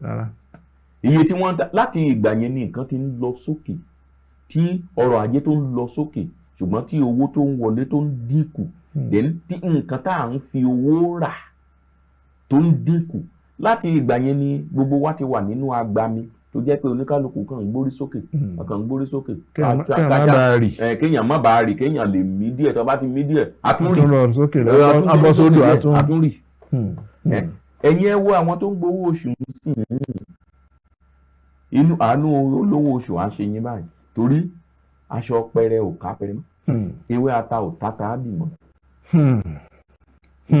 Speaker 1: rárá.
Speaker 2: Iye tí wọ́n ń ta láti ìgbà yẹn ni nǹkan ti ń lọ sókè, tí ọrọ̀ ajé tó ń lọ sókè, ṣùgbọ́n tí owó tó ń wọlé tó ń dínkù, then tí nǹkan tá à ń fi owó rà tó ń dínkù. Láti ìgbà yẹn ni gbogbo wa ti wà nínú agbami tó jẹ́ pé oníkálukú kàn ń gbórí sókè, kàn ń gbórí sókè.
Speaker 1: Kéèyàn má bàa rì.
Speaker 2: Kéèyàn má bàa rì, kéèyàn lè mí díẹ̀. Tó bá ti mí díẹ̀, àtúnrì.
Speaker 1: Àtún lọ sókè, abọ́sódò, àtún.
Speaker 2: Àtúnrì. Ẹ̀yin ẹ wo àwọn tó ń gbowó oṣù sí yìí, inú àánú olówó oṣù á ṣe yín báyìí, torí Aṣọ pẹrẹ ò ká pẹrẹ mọ́, ewé ata ò tata á bì mọ́.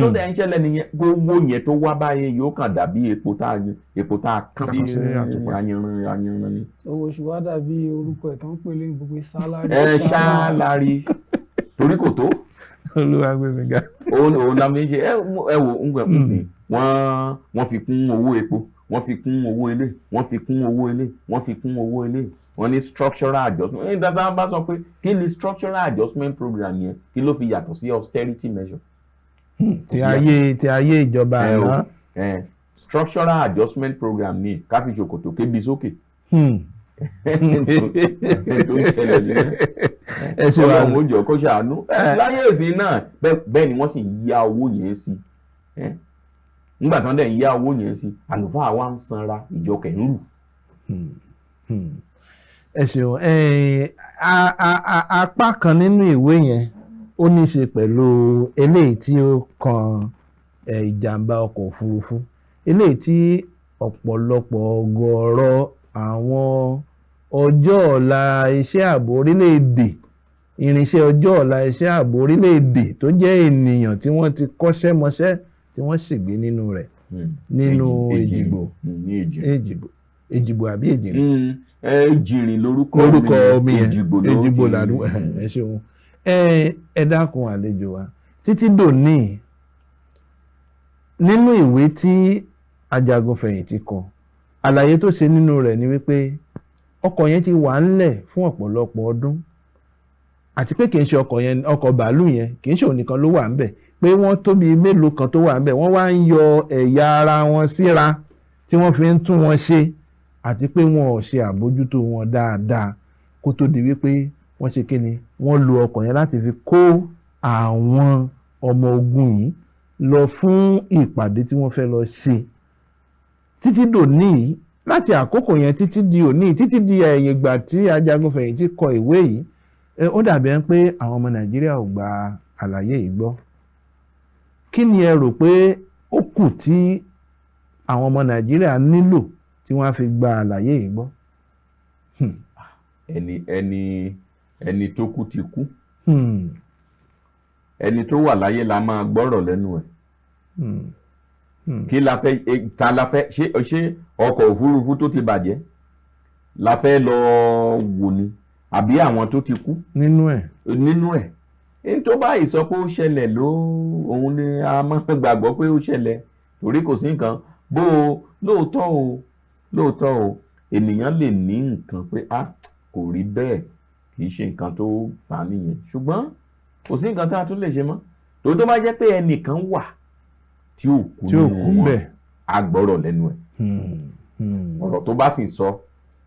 Speaker 2: Tó dẹ̀ ń ṣẹlẹ̀ nìyẹn. Gbogbo yẹn tó wá báyìí yóò kàn dàbí epo tá a kán sí
Speaker 1: Kán sí àtùpà.
Speaker 2: Ayanran ayanran ni.
Speaker 3: Owó oṣù wa dàbí orúkọ ẹ̀ tó ń pè lóyìnbó pé salary.
Speaker 2: Ẹ ṣálárí torí kò tó.
Speaker 1: Olúwa gbé mi ga.
Speaker 2: Òun la fi ń ṣe. Ẹ wò ń gbẹ ń tì wọ́n fi kún owó epo, wọ́n fi kún owó ilé, wọ́n fi kún owó ilé, wọ́n fi kún owó ilé. Wọ́n ní structural adjustment. Ní dáadáa bá sọ pé kí ni structural adjustment program yẹn, kí ló fi yàtọ̀ sí austerity measure?
Speaker 1: Ti ayé ìjọba
Speaker 2: Ẹ o.
Speaker 1: àná.
Speaker 2: Structural adjustment program ni ká fi ṣòkòtò kébi sókè. Tó ń ṣẹlẹ̀ nìyẹn.
Speaker 1: Ẹ ṣe wà.
Speaker 2: Ọlọ́run ó jọ kó ṣàánú. Láyé ìsìn náà, bẹ́ẹ̀ ni wọ́n sì ń yá owó yẹn sí. Nígbà tí wọ́n dẹ̀ ń yá owó yẹn sí, àlùfáà wa ń sanra, ìjọ kẹ̀ ń rù.
Speaker 1: Ẹ ṣeun. Apá kan nínú ìwé yẹn, ó ní í ṣe pẹ̀lú eléyìí tí ó kan ìjàmbá ọkọ̀ òfurufú, eléyìí tí ọ̀pọ̀lọpọ̀ ọ̀gọ̀ọ̀rọ̀ àwọn ọjọ́ ọ̀la iṣẹ́ ààbò orílẹ̀-èdè, irinṣẹ́ ọjọ́ ọ̀la iṣẹ́ ààbò orílẹ̀-èdè tó jẹ́ ènìyàn tí wọ́n ti kọ́ṣẹ́ mọṣẹ́ tí wọ́n ṣègbé nínú rẹ̀ nínú Èjìgbò.
Speaker 2: Ní Èjìrìn.
Speaker 1: Èjìgbò, Èjìgbò àbí Èjìrìn?
Speaker 2: Èjìrìn lórúkọ.
Speaker 1: Lórúkọ omi yẹn.
Speaker 2: Èjìgbò ló
Speaker 1: Èjìgbò
Speaker 2: ti-
Speaker 1: làdúgbò. Ẹ ṣeun. Ẹ dákun, àlejò wa, títí dòní, nínú ìwé tí ajagunfẹ̀yìntì kọ, àlàyé tó ṣe nínú rẹ̀ ni wípé ọkọ̀ yẹn ti wà ńlẹ̀ fún ọ̀pọ̀lọpọ̀ ọdún, àti pé kì í ṣe ọkọ̀ yẹn, ọkọ̀ bàálù yẹn, kì í ṣe òun nìkan ló wà ńbẹ̀, pé wọ́n tó bíi mélòó kan tó wà ńbẹ̀, wọ́n wá ń yọ ẹ̀yà ara wọn síra tí wọ́n fi ń tún wọn ṣe, àti pé wọn ò ṣe àbójútó wọn dáadáa kó tó di wípé wọ́n ṣe kíni, wọ́n lo ọkọ̀ yẹn láti fi kó àwọn ọmọ ogun yìí lọ fún ìpàdé tí wọ́n fẹ́ lọ ṣe. Títí dòní yìí, láti àkókò yẹn títí di òní, títí di ẹ̀yìn ìgbà tí ajagunfẹ̀yìntì kọ ìwé yìí, ó dàbí ẹni pé àwọn ọmọ Nàìjíríà ò gba àlàyé yìí gbọ́. Kí ni ẹ rò pé ó kù tí àwọn ọmọ Nàìjíríà nílò tí wọ́n á fi gba àlàyé yìí gbọ́?
Speaker 2: Ẹni tó kú ti kú. Ẹni tó wà láyé la máa gbọ́rọ̀ lẹ́nu ẹ̀. Kí la fẹ́ ta la fẹ́ ṣé ọkọ̀ òfurufú tó ti bàjẹ́ la fẹ́ lọ wò ni, àbí àwọn tó ti kú
Speaker 1: nínú ẹ̀?
Speaker 2: Nínú ẹ̀ ní tó báyìí sọ pé ó ṣẹlẹ̀ ló, òun ni a máa gbàgbọ́ pé ó ṣẹlẹ̀, torí kò sí nǹkan bó o lóòótọ́ o. Lóòótọ́ o, ènìyàn lè ní nǹkan pé a kò rí bẹ́ẹ̀, kì í ṣe nǹkan tó fà á nìyẹn, ṣùgbọ́n kò sí nǹkan tá a tún lè ṣe mọ́. Tó bá jẹ́ pé ẹnìkan wà tí ò kú
Speaker 1: tí ò
Speaker 2: nínú
Speaker 1: kú
Speaker 2: wọn,
Speaker 1: bẹ́ẹ̀,
Speaker 2: a gbọ́rọ̀ lẹ́nu ẹ̀. Ọ̀rọ̀ tó bá sì sọ,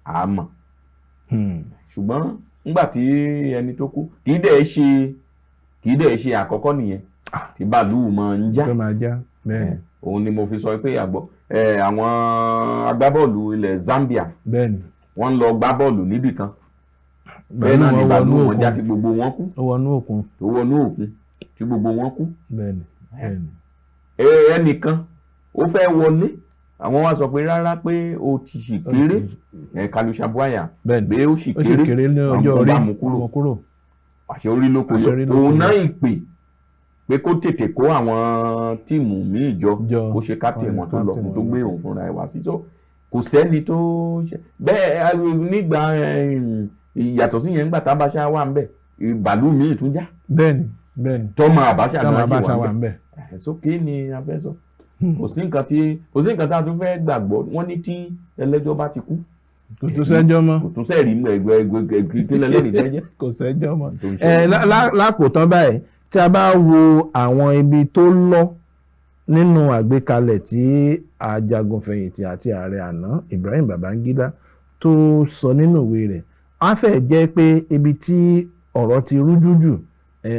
Speaker 2: à á mọ̀. Ṣùgbọ́n nígbà tí ẹni tó kú, kì í dẹ̀ ṣe àkọ́kọ́ nìyẹn tí bàálù máa ń já.
Speaker 1: Tó máa já bẹ́ẹ̀.
Speaker 2: Òun ni mo fi sọ pé àgbọ̀ àwọn agbábọ́ọ̀lù ilẹ̀ Zambia, wọ́n ń lọ gbá bọ́ọ̀lù níbì kan bẹ́ẹ̀ náà ni
Speaker 1: Bàálù
Speaker 2: bàálù
Speaker 1: wọn
Speaker 2: wọn já
Speaker 1: wọnú
Speaker 2: tí gbogbo wọn kú.
Speaker 1: òkun, ó wọnú òkun.
Speaker 2: Tó wọnú òkun tí gbogbo wọn kú.
Speaker 1: bẹ́ẹ̀ni bẹ́ẹ̀ni.
Speaker 2: Ẹnìkan ó fẹ́ wọlé, àwọn wá sọ pé rárá, pé ó ti sì kéré. Kalusha Bwalya, pé ó sì
Speaker 1: Ó sì
Speaker 2: kéré,
Speaker 1: kéré ní ọjọ́
Speaker 2: àwọn
Speaker 1: orí,
Speaker 2: bá mú kúrò.
Speaker 1: mú kúrò.
Speaker 2: Àṣẹ orí ló kó
Speaker 1: Àṣẹ
Speaker 2: yọ.
Speaker 1: orí ló
Speaker 2: Òun
Speaker 1: kó yọ.
Speaker 2: náà ìpè pé kó tètè kó àwọn team míì jọ,
Speaker 1: Jọ.
Speaker 2: kó ṣe captain wọn tó lọ,
Speaker 1: Captain
Speaker 2: tó
Speaker 1: wọn
Speaker 2: gbé
Speaker 1: lọ.
Speaker 2: òun fúnra ẹ̀ wá sí. So kò sẹ́ni tó ṣe bẹ́ẹ̀. Nígbà ìyàtọ̀ sí yẹn, nígbà tábàṣà wà ń bẹ̀, bàálù míì tún já.
Speaker 1: bẹ́ẹ̀ni bẹ́ẹ̀ni
Speaker 2: Tọ́mọ Àbáṣà
Speaker 1: Táwọn
Speaker 2: náà sì
Speaker 1: Abacha
Speaker 2: wà
Speaker 1: wà
Speaker 2: ń
Speaker 1: ń bẹ̀.
Speaker 2: bẹ̀. So kí ni a fẹ́ sọ? Kò sí nǹkan tá a tún fẹ́ gbàgbọ́. Wọ́n ní tí ẹlẹ́jọ́ bá ti kú,
Speaker 1: Kò tún sẹ́jọ́ mọ́.
Speaker 2: kò tún sẹ́ẹ̀rí ẹgbẹ́ ẹgbẹ́ kí lẹ́lẹ́rìí fẹ́ jẹ́.
Speaker 1: Kò sẹ́jọ́ mọ́.
Speaker 2: Tó ń
Speaker 1: Ẹ
Speaker 2: ṣẹlẹ̀.
Speaker 1: Lákòótán báyìí, tí a bá wo àwọn ibi tó lọ nínú àgbékalẹ̀ tí ajagunfẹ̀yìntì àti ààrẹ àná Ibrahim Babangida tó sọ nínú ìwé rẹ̀, á fẹ́ jẹ́ pé ibi tí ọ̀rọ̀ ti rújú jù,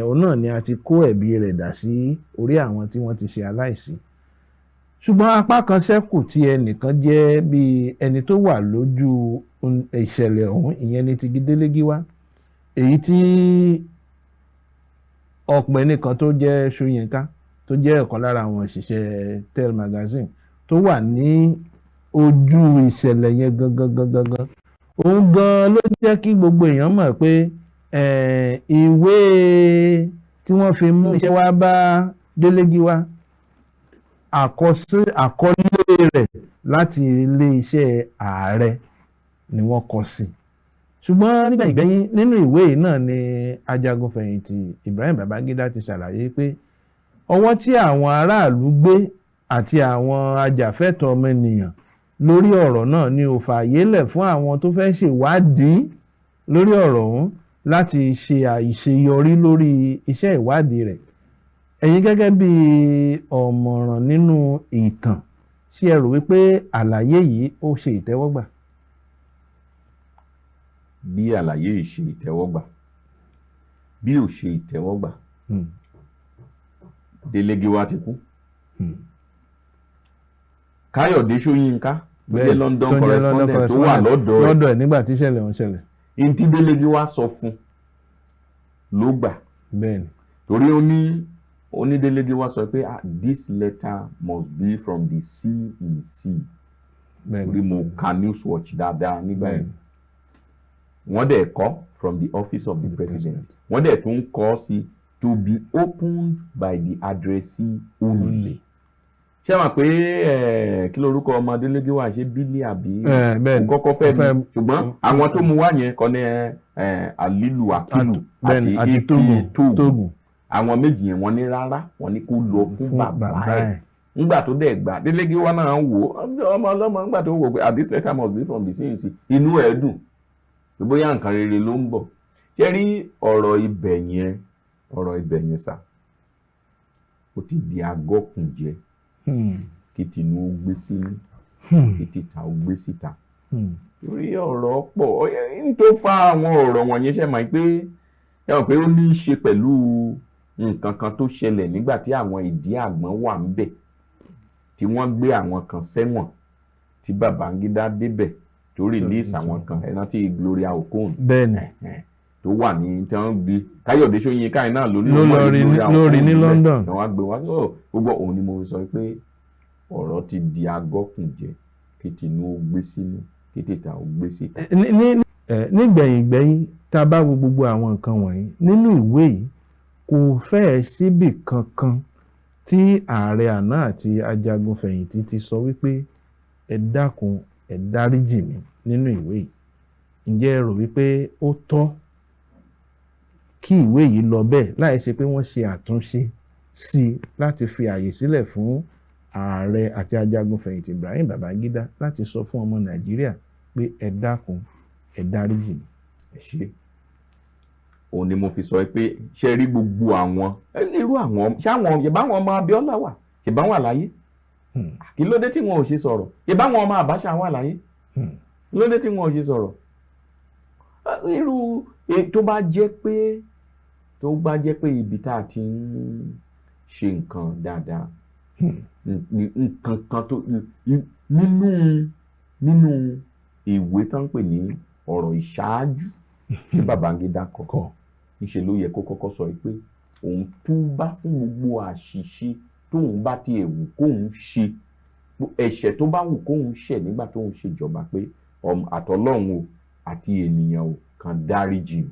Speaker 1: òun náà ni a ti kó ẹ̀bi rẹ̀ dà sí orí àwọn tí wọ́n ti ṣe aláìsí, ṣùgbọ́n apá kan ṣẹ́kù tí ẹnìkan jẹ́ bí ẹni tó wà lójú ìṣẹ̀lẹ̀ ọ̀hún, ìyẹn ni ti Délé Gíwá, èyí tí ọ̀pẹ kan tó jẹ́ Ṣóyínká, tó jẹ́ ọ̀kan lára àwọn òṣìṣẹ́ Tell Magazine tó wà ní ojú ìṣẹ̀lẹ̀ yẹn gangan gangan gan, òun gan ló jẹ́ kí gbogbo èèyàn mọ̀ pé Ìwé tí wọ́n fi mú iṣẹ́ wá bá Délé Gíwá, àkọlé rẹ̀ láti ilé-iṣẹ́ ààrẹ ni wọ́n kọ sí. Ṣùgbọ́n nígbà ìgbẹ́yìn, nínú ìwé yìí náà ni ajagunfẹ̀yìntì Ibrahim Babangida ti ṣàlàyé pé ọwọ́ tí àwọn aráàlú gbé àti àwọn ajàfẹ́tọ̀ọ́ ọmọnìyàn lórí ọ̀rọ̀ náà ni ò fààyè lẹ̀ fún àwọn tó fẹ́ ṣèwádìí lórí ọ̀rọ̀ ọ̀hún láti ṣe àṣeyọrí lórí iṣẹ́ ìwádìí rẹ̀. Ẹ̀yin gẹ́gẹ́ bí ọ̀mọ̀ràn nínú ìtàn, ṣé ẹ rò wípé àlàyé yìí ó ṣe ìtẹ́wọ́gbà?
Speaker 2: Bí àlàyé yìí ṣe ìtẹ́wọ́gbà, bí ò ṣe ìtẹ́wọ́gbà, Délé Gíwá ti kú. Káyọ̀dé Ṣóyínká tó jẹ́ London
Speaker 1: tó jẹ́
Speaker 2: correspondent tó wà lọ́dọ̀ ẹ̀
Speaker 1: lọ́dọ̀ ẹ̀ nígbà tí ìṣẹ̀lẹ̀ ọ̀hún ṣẹlẹ̀.
Speaker 2: Ntí Délé Gíwá sọ fún ló gbà. Torí ó ní Délé Gíwá sọ pé, "Ah, this letter must be from the CEC." Torí mo ka Newswatch dáadáa nígbà yẹn. Wọ́n dẹ̀ kọ "from the office of the
Speaker 1: The
Speaker 2: president".
Speaker 1: president.
Speaker 2: Wọ́n dẹ̀ tún kọ sí "to be opened by the addressee only".
Speaker 1: Only.
Speaker 2: Ṣé wàá pé kí lorúkọ ọmọ Délé Gíwá, ṣe Bílí àbí?
Speaker 1: Bẹ́ẹ̀ni.
Speaker 2: Kò kọ́kọ́ fẹ́
Speaker 1: Ó
Speaker 2: mi, ṣùgbọ́n àwọn tó mú wá yẹn kọ́ ní Alilu Akilu
Speaker 1: Bẹ́ẹ̀ni, àti
Speaker 2: àti
Speaker 1: Tógùn.
Speaker 2: Ike Tógùn.
Speaker 1: Tógùn.
Speaker 2: Àwọn méjì yẹn, wọ́n ní rárá, wọ́n ní kó lọ fún bàbá ẹ̀. Ńgbà tó dẹ̀ gbà, Délé Gíwá náà ń wò ó, ọmọ ọlọ́mọ, ńgbà tó wò pé, "Ah, this letter must be from the CEC," inú ẹ̀ dùn pé bóyá nǹkan rere ló ń bọ̀. Ṣé rí ọ̀rọ̀ ibẹ̀ yẹn, ọ̀rọ̀ ibẹ̀ yẹn sà, ó ti di agọ́kùnjẹ kí tinú ó gbé sínú, kí tìta ó gbé síta. Torí ọ̀rọ̀ pọ̀ n tó fa àwọn ọ̀rọ̀ wọ̀nyẹn. Ṣe mọ̀ pé ẹ mọ̀ pé ó ní í ṣe pẹ̀lú nǹkan kan tó ṣẹlẹ̀ nígbà tí àwọn ìdí àgbọn wà ń bẹ̀, tí wọ́n gbé àwọn kan sẹ́wọ̀n, tí Babangida débẹ̀ tó release àwọn kan. Ẹ rántí Gloria Okon?
Speaker 1: Bẹ́ẹ̀ni.
Speaker 2: Tó wà ní tí wọ́n gbé Káyọ̀dé Ṣóyínká yìí náà ló ní
Speaker 1: Ló
Speaker 2: òun
Speaker 1: lọ
Speaker 2: wà
Speaker 1: rí
Speaker 2: Gloria
Speaker 1: ló rí
Speaker 2: Okon
Speaker 1: ní
Speaker 2: níbẹ̀.
Speaker 1: London.
Speaker 2: Tí wọ́n á gbé wá, gbogbo òun ni mo sọ pé ọ̀rọ̀ ti di agọ́kùnjẹ, kí tinú ó gbé sínú, kí tìta ó gbé síta.
Speaker 1: Nígbẹ̀yìn gbẹ̀yìn, tá a bá wo gbogbo àwọn nǹkan wọ̀nyí nínú ìwé yìí, kò fẹ́ẹ̀ síbì kankan tí ààrẹ àná àti ajagunfẹ̀yìntì ti sọ wípé ẹ dákun, ẹ dáríjì mí nínú ìwé yìí. Ǹjẹ́ ẹ rò wípé ó tọ́ kí ìwé yìí lọ bẹ́ẹ̀ láì ṣe pé wọ́n ṣe àtúnṣe sí i láti fi àyè sílẹ̀ fún ààrẹ àti ajagunfẹ̀yìntì Ibrahim Babangida láti sọ fún ọmọ Nàìjíríà pé ẹ dákun, ẹ dáríjì mí?
Speaker 2: Ẹ ṣe, òun ni mo fi sọ pé ṣe rí gbogbo àwọn irú àwọn ṣáwọn ìbáwọn ọmọ Abíọ́lá wà, ìbáwọn wà láyé, kí ló dé tí wọn ò ṣe sọ̀rọ̀? Ìbáwọn ọmọ Abacha wà láyé, kí ló dé tí wọn ò ṣe sọ̀rọ̀? Irú tó bá jẹ́ pé ibi tá a ti ń ṣe nǹkan dáadáa, nǹkan kan tó nínú ìwé tó ń pè ní ọ̀rọ̀ ìṣáájú tí Babangida kọ, níṣe ló yẹ kó kọ́kọ́ sọ pé òun túbá fún gbogbo àṣìṣe tóun bá tiẹ̀ wù kóun ṣe, ẹ̀ṣẹ̀ tó bá wù kóun ṣẹ̀ nígbà tóun ṣèjọba, pé àtọlọ́run o àti ènìyàn o kan dáríjì o.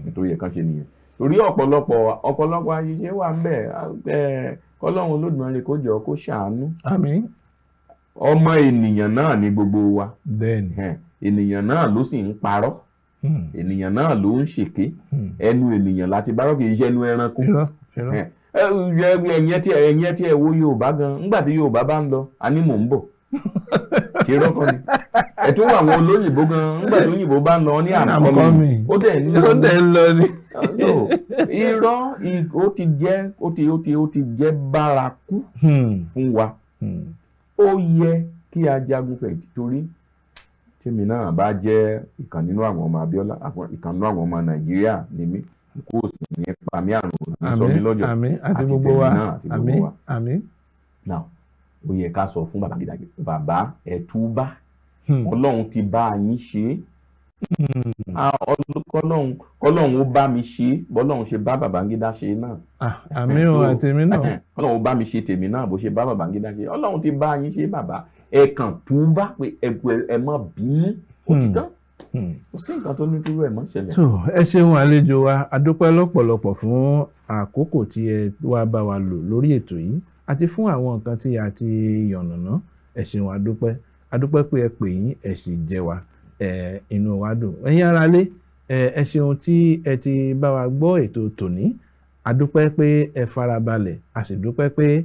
Speaker 2: Nítorí yẹ kán ṣe nìyẹn, torí ọ̀pọ̀lọpọ̀ àṣìṣe wà ń bẹ̀. Kọ́lọ́run Olódùmarè kó jọ kó ṣàánú.
Speaker 1: Àmín.
Speaker 2: Ọmọ ènìyàn náà ni gbogbo wa. Ènìyàn náà ló sì ń parọ́, ènìyàn náà ló ń ṣèké. Ẹnu ènìyàn láti bárọ̀, kì í ṣe ẹnu ẹranko.
Speaker 1: Irọ́, irọ́.
Speaker 2: Ẹ̀yẹn tí ẹ wo Yorùbá gan, ńgbà tí Yorùbá bá ń lọ, a ní mò ń bọ̀, ṣe rọ́kọ ni. Ẹ tún wà àwọn olóyìnbó gan, ńgbà tí òyìnbó bá ń lọ ní
Speaker 1: I'm
Speaker 2: "I'm coming",
Speaker 1: coming.
Speaker 2: ó dẹ̀ ń lọ.
Speaker 1: Ó dẹ̀ ń lọ ni.
Speaker 2: So, irọ́ ó ti jẹ́ bárakú fún wa. Ó yẹ kí ajagun fẹ̀yìntì, torí tèmi náà bá jẹ́ ìkan nínú àwọn ọmọ Abíọ́lá, ìkan nínú àwọn ọmọ Nàìjíríà ni mí, kó o sì ní pa mí, àrùn ò ní sọ mí
Speaker 1: Àmín.
Speaker 2: lọ́jọ́.
Speaker 1: Àmín, àti
Speaker 2: Àti
Speaker 1: gbogbo
Speaker 2: tèmi
Speaker 1: wa.
Speaker 2: náà, àti gbogbo
Speaker 1: Àmín.
Speaker 2: wa.
Speaker 1: Àmín.
Speaker 2: Now, ó yẹ ká sọ fún Babangida pé bàbá, ẹ túbá, Ọlọ́run ti bá yín ṣe é. Kọ́lọ́run ó bá mi ṣe é bọ́lọ́run ṣe bá Babangida ṣe náà.
Speaker 1: Ah, àmín o, àti èmi náà.
Speaker 2: Kọ́lọ́run ó bá mi ṣe tèmi náà bó ṣe bá Babangida ṣe. Ọlọ́run ti bá yín ṣe, bàbá, ẹ kàn túbá pé ẹ má bínú, ó ti tán. Kò sí nǹkan tó ní kí irú ẹ̀ mọ́ ṣẹlẹ̀.
Speaker 1: So ẹ ṣeun àlejò wa, a dúpẹ́ lọ́pọ̀lọpọ̀ fún àkókò tí ẹ wá bá wa lò lórí ètò yìí àti fún àwọn nǹkan tí a ti yànnàná. Ẹ ṣeun, a dúpẹ́, a dúpẹ́ pé ẹ pè yín, ẹ sì jẹ wa, ẹ inú wa dùn. Ẹ̀yin aráalé, ẹ ṣeun tí ẹ ti bá wa gbọ́ ètò tòní. A dúpẹ́ pé ẹ farabalẹ̀, a sì dúpẹ́ pé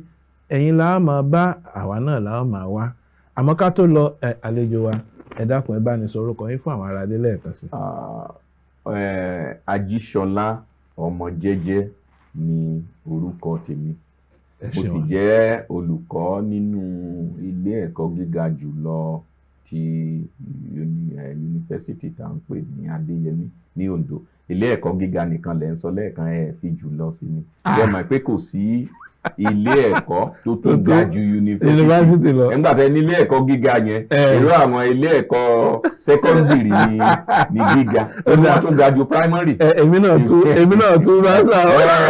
Speaker 1: ẹ̀yin la á máa bá, àwa náà la á máa wá. Àmọ́ ká tó lọ, ẹ àlejò wa, ẹ dákun, ẹ bá ní sọ orúkọ yín fún àwọn aráalé lẹ́ẹ̀kan sí.
Speaker 2: Ah, Ajíṣọlá ọmọ jẹ́jẹ́ ni orúkọ tèmi.
Speaker 1: Ẹ
Speaker 2: Mo sì
Speaker 1: ṣeun.
Speaker 2: jẹ́ olùkọ́ nínú ilé ẹ̀kọ́ gíga jùlọ ti yunifásítì tá à ń pè ní Adéyẹmí ní Oǹdó. Ilé ẹ̀kọ́ gíga nìkan lẹ̀ ń sọ lẹ́ẹ̀kan, ẹ̀ fi jùlọ sí ni. Ṣé ẹ mọ̀ pé kò sí ilé ẹ̀kọ́ tó
Speaker 1: Tó
Speaker 2: tún
Speaker 1: tó
Speaker 2: ga ju yunifásítì
Speaker 1: yunifásítì lọ?
Speaker 2: Nígbà tẹ ní ilé ẹ̀kọ́ gíga yẹn, irú àwọn ilé ẹ̀kọ́ secondary ní gíga ó ní wọ́n tún ga ju primary.
Speaker 1: Ẹ èmi náà tún bá sà
Speaker 2: Ẹ
Speaker 1: ọ́.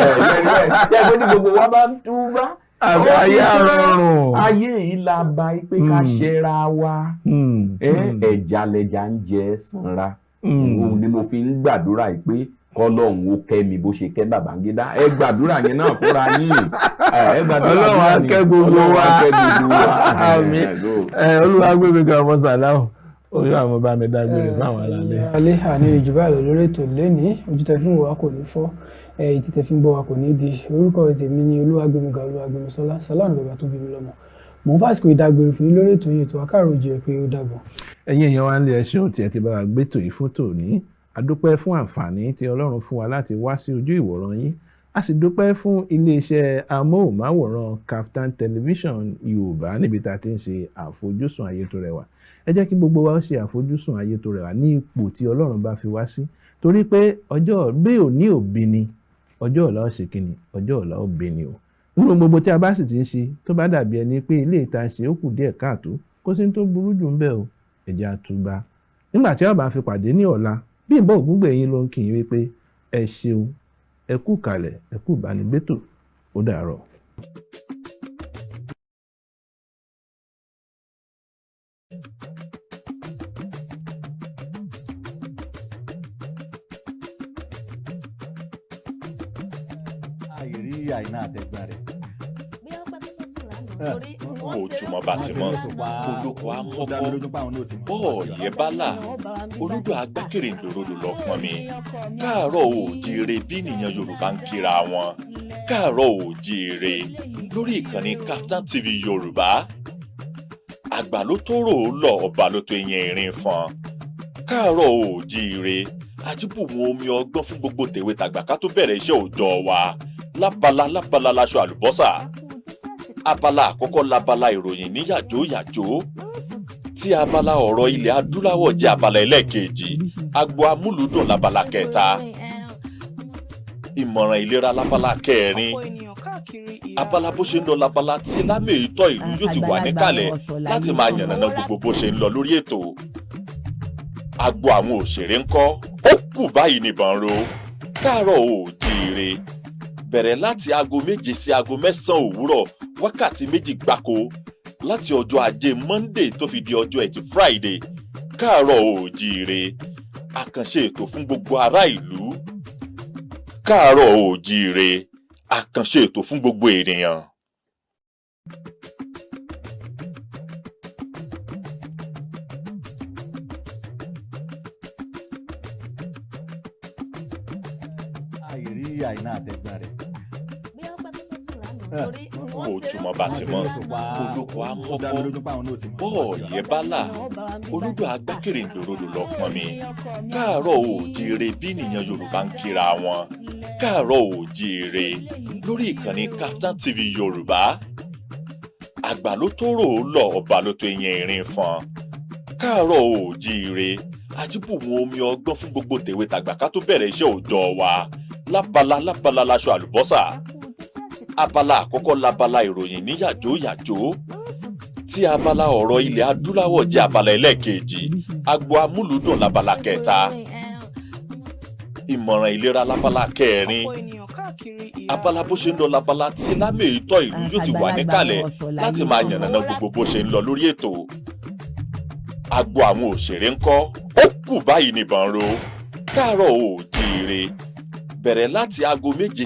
Speaker 2: ẹ ẹ ní gbogbo wa bá ń túbá.
Speaker 1: Àbí ayé àrọ̀rùn.
Speaker 2: Ayé yìí la bá yí pé ká ṣẹra wa. Ẹja lẹja ń jẹ sanra. Òun ni mo fi ń gbàdúrà yìí pé kọ́lọ́hún ó kẹ́ mi bó ṣe kẹ́ Babangida. Ẹ gbàdúrà yẹn náà fúnra yín. Ẹ gbàdúrà
Speaker 1: Ọlọ́run á
Speaker 2: náà ni.
Speaker 1: kẹ́ gbogbo
Speaker 2: Ọlọ́run á
Speaker 1: wa.
Speaker 2: kẹ́ gbogbo wa.
Speaker 1: Àmín. Ẹ Olúwa gbé mi ga ọmọ sàlámù orí àwọn bá mi dágbére fáwọn aráalé.
Speaker 3: Alẹ́ àní ìjù báyìí lọ lórí ètò lẹ́ni. Ojú tẹ fi ń wò wá kò ní fọ́, etí tẹ fi ń gbọ́ wa kò ní di. Orúkọ tèmi ni Olúwagbémiga Olúwagbémisọ́lá Sàlámù, bàbá tó bí mi lọ́mọ. Mò ń fàsìkò ìdágbére fún yín lórí ètò yìí, ètò Káàárọ̀ Oòjíire, pé ó dàbọ̀.
Speaker 1: Ẹ̀yin èèyàn wa ń lé, ẹ ṣeun tí ẹ ti bá wa gbé tò yìí fún tòní. A dúpẹ́ fún àǹfààní tí Ọlọ́run fún wa láti wá sí ojú ìwòran yín. A sì dúpẹ́ fún iléeṣẹ́ amóhùnmáwòrán Kaftan Television Yorùbá níbi tá a ti ń ṣe àfojúsùn ayé tó rẹwà. Ẹ jẹ́ kí gbogbo wa ó ṣe àfojúsùn ayé tó rẹwà ní ipò tí Ọlọ́run bá fi wá sí, torí pé ọjọ́ bí òní òbí ni ọjọ́ ọ̀la ó ṣe kíni, ọjọ́ ọ̀la ó bí ni o. Nínú gbogbo tí a bá sì ti ń ṣe, tó bá dàbí ẹni pé ilé ìta ṣe ó kù díẹ̀ káàtó, kó sí ní tó burú jù ń bẹ̀ o, ẹ jẹ́ á túbá. Nígbà tí a bá fi pàdé ní ọ̀la, Bímbọ́ Ògúngbèyìn ló ń kí yín wípé ẹ ṣeun, ẹ kú kalẹ̀, ẹ kú ìbánigbétò, ó dàárọ̀.
Speaker 4: Àìrí Àìná àtẹ̀gbọ́n rẹ̀.
Speaker 5: Ojúmọ́ bá ti mọ́, olóko á mọ́kọ́, bọ́ọ̀yẹ́ bá là, olódò agbákèrèǹdòrodò lọ pọn mi. Káàárọ̀ oòjíire bí nìyẹn Yorùbá ń kíra wọn. Káàárọ̀ oòjíire lórí ìkànnì Kaftan TV Yorùbá. Àgbà ló tó rò ó lọ, ọba ló tó yẹn ìrìn fọn. Káàárọ̀ oòjíire àti bùnmu omi ọgbọ́n fún gbogbo tèwe tàgbà ká tó bẹ̀rẹ̀ iṣẹ́ òòjọ́ wa. Lábala lábala laṣọ àlùbọ́sà. Abala àkọ́kọ́ labala ìròyìn ní yàjó yàjó, tí abala ọ̀rọ̀ ilẹ̀ adúláwọ̀ jẹ́ abala ẹlẹ́ẹ̀kejì. Agbo amúlùúdùn labala kẹta, ìmọ̀ràn ìlera labala kẹrin, abala bó ṣe ń lọ labala tí lámèyítọ́ ìlú yóò ti wà níkàlẹ̀ láti máa yànnàná gbogbo bó ṣe ń lọ lórí ètò. Agbo àwọn òṣèré ńkọ́, ó kù báyìí nìbọn ro. Káàárọ̀ oòjíire bẹ̀rẹ̀ láti aago 7 sí aago 9 òwúrọ̀, wákàtí 2 gbáko, láti ọjọ́ ajé Monday tó fi di ọjọ́ ẹtì Friday. Káàárọ̀ oòjíire, àkànṣe ètò fún gbogbo ará ìlú. Káàárọ̀ oòjíire, àkànṣe ètò fún gbogbo ènìyàn.
Speaker 4: Àìrí Àìná àtẹ̀gbọ́n rẹ̀.
Speaker 5: Ojúmọ́ bá ti mọ́, olóko á mọ́kọ́, bọ́ọ̀yẹ́ bá là, olódò agbákèrèǹdòrodò lọ pọn mi. Káàárọ̀ oòjíire bí nìyẹn Yorùbá ń kíra wọn. Káàárọ̀ oòjíire lórí ìkànnì Kaftan TV Yorùbá. Àgbà ló tó rò ó lọ, ọba ló tó yẹn ìrìn fọn. Káàárọ̀ oòjíire àti bùnmu omi ọgbọ́n fún gbogbo tèwe tàgbà ká tó bẹ̀rẹ̀ iṣẹ́ òòjọ́ wa. Lábala lábala laṣọ àlùbọ́sà. Abala àkọ́kọ́ labala ìròyìn ní yàjó yàjó, tí abala ọ̀rọ̀ ilẹ̀ adúláwọ̀ jẹ́ abala ẹlẹ́ẹ̀kejì. Agbo amúlùúdùn labala kẹta, ìmọ̀ràn ìlera labala kẹrin, abala bó ṣe ń lọ labala tí lámèyítọ́ ìlú yóò ti wà níkàlẹ̀ láti máa yànnàná gbogbo bó ṣe ń lọ lórí ètò. Agbo àwọn òṣèré ńkọ́? Ó kù báyìí nìbọn ro. Káàárọ̀ Oòjíire bẹ̀rẹ̀ láti aago 7 sí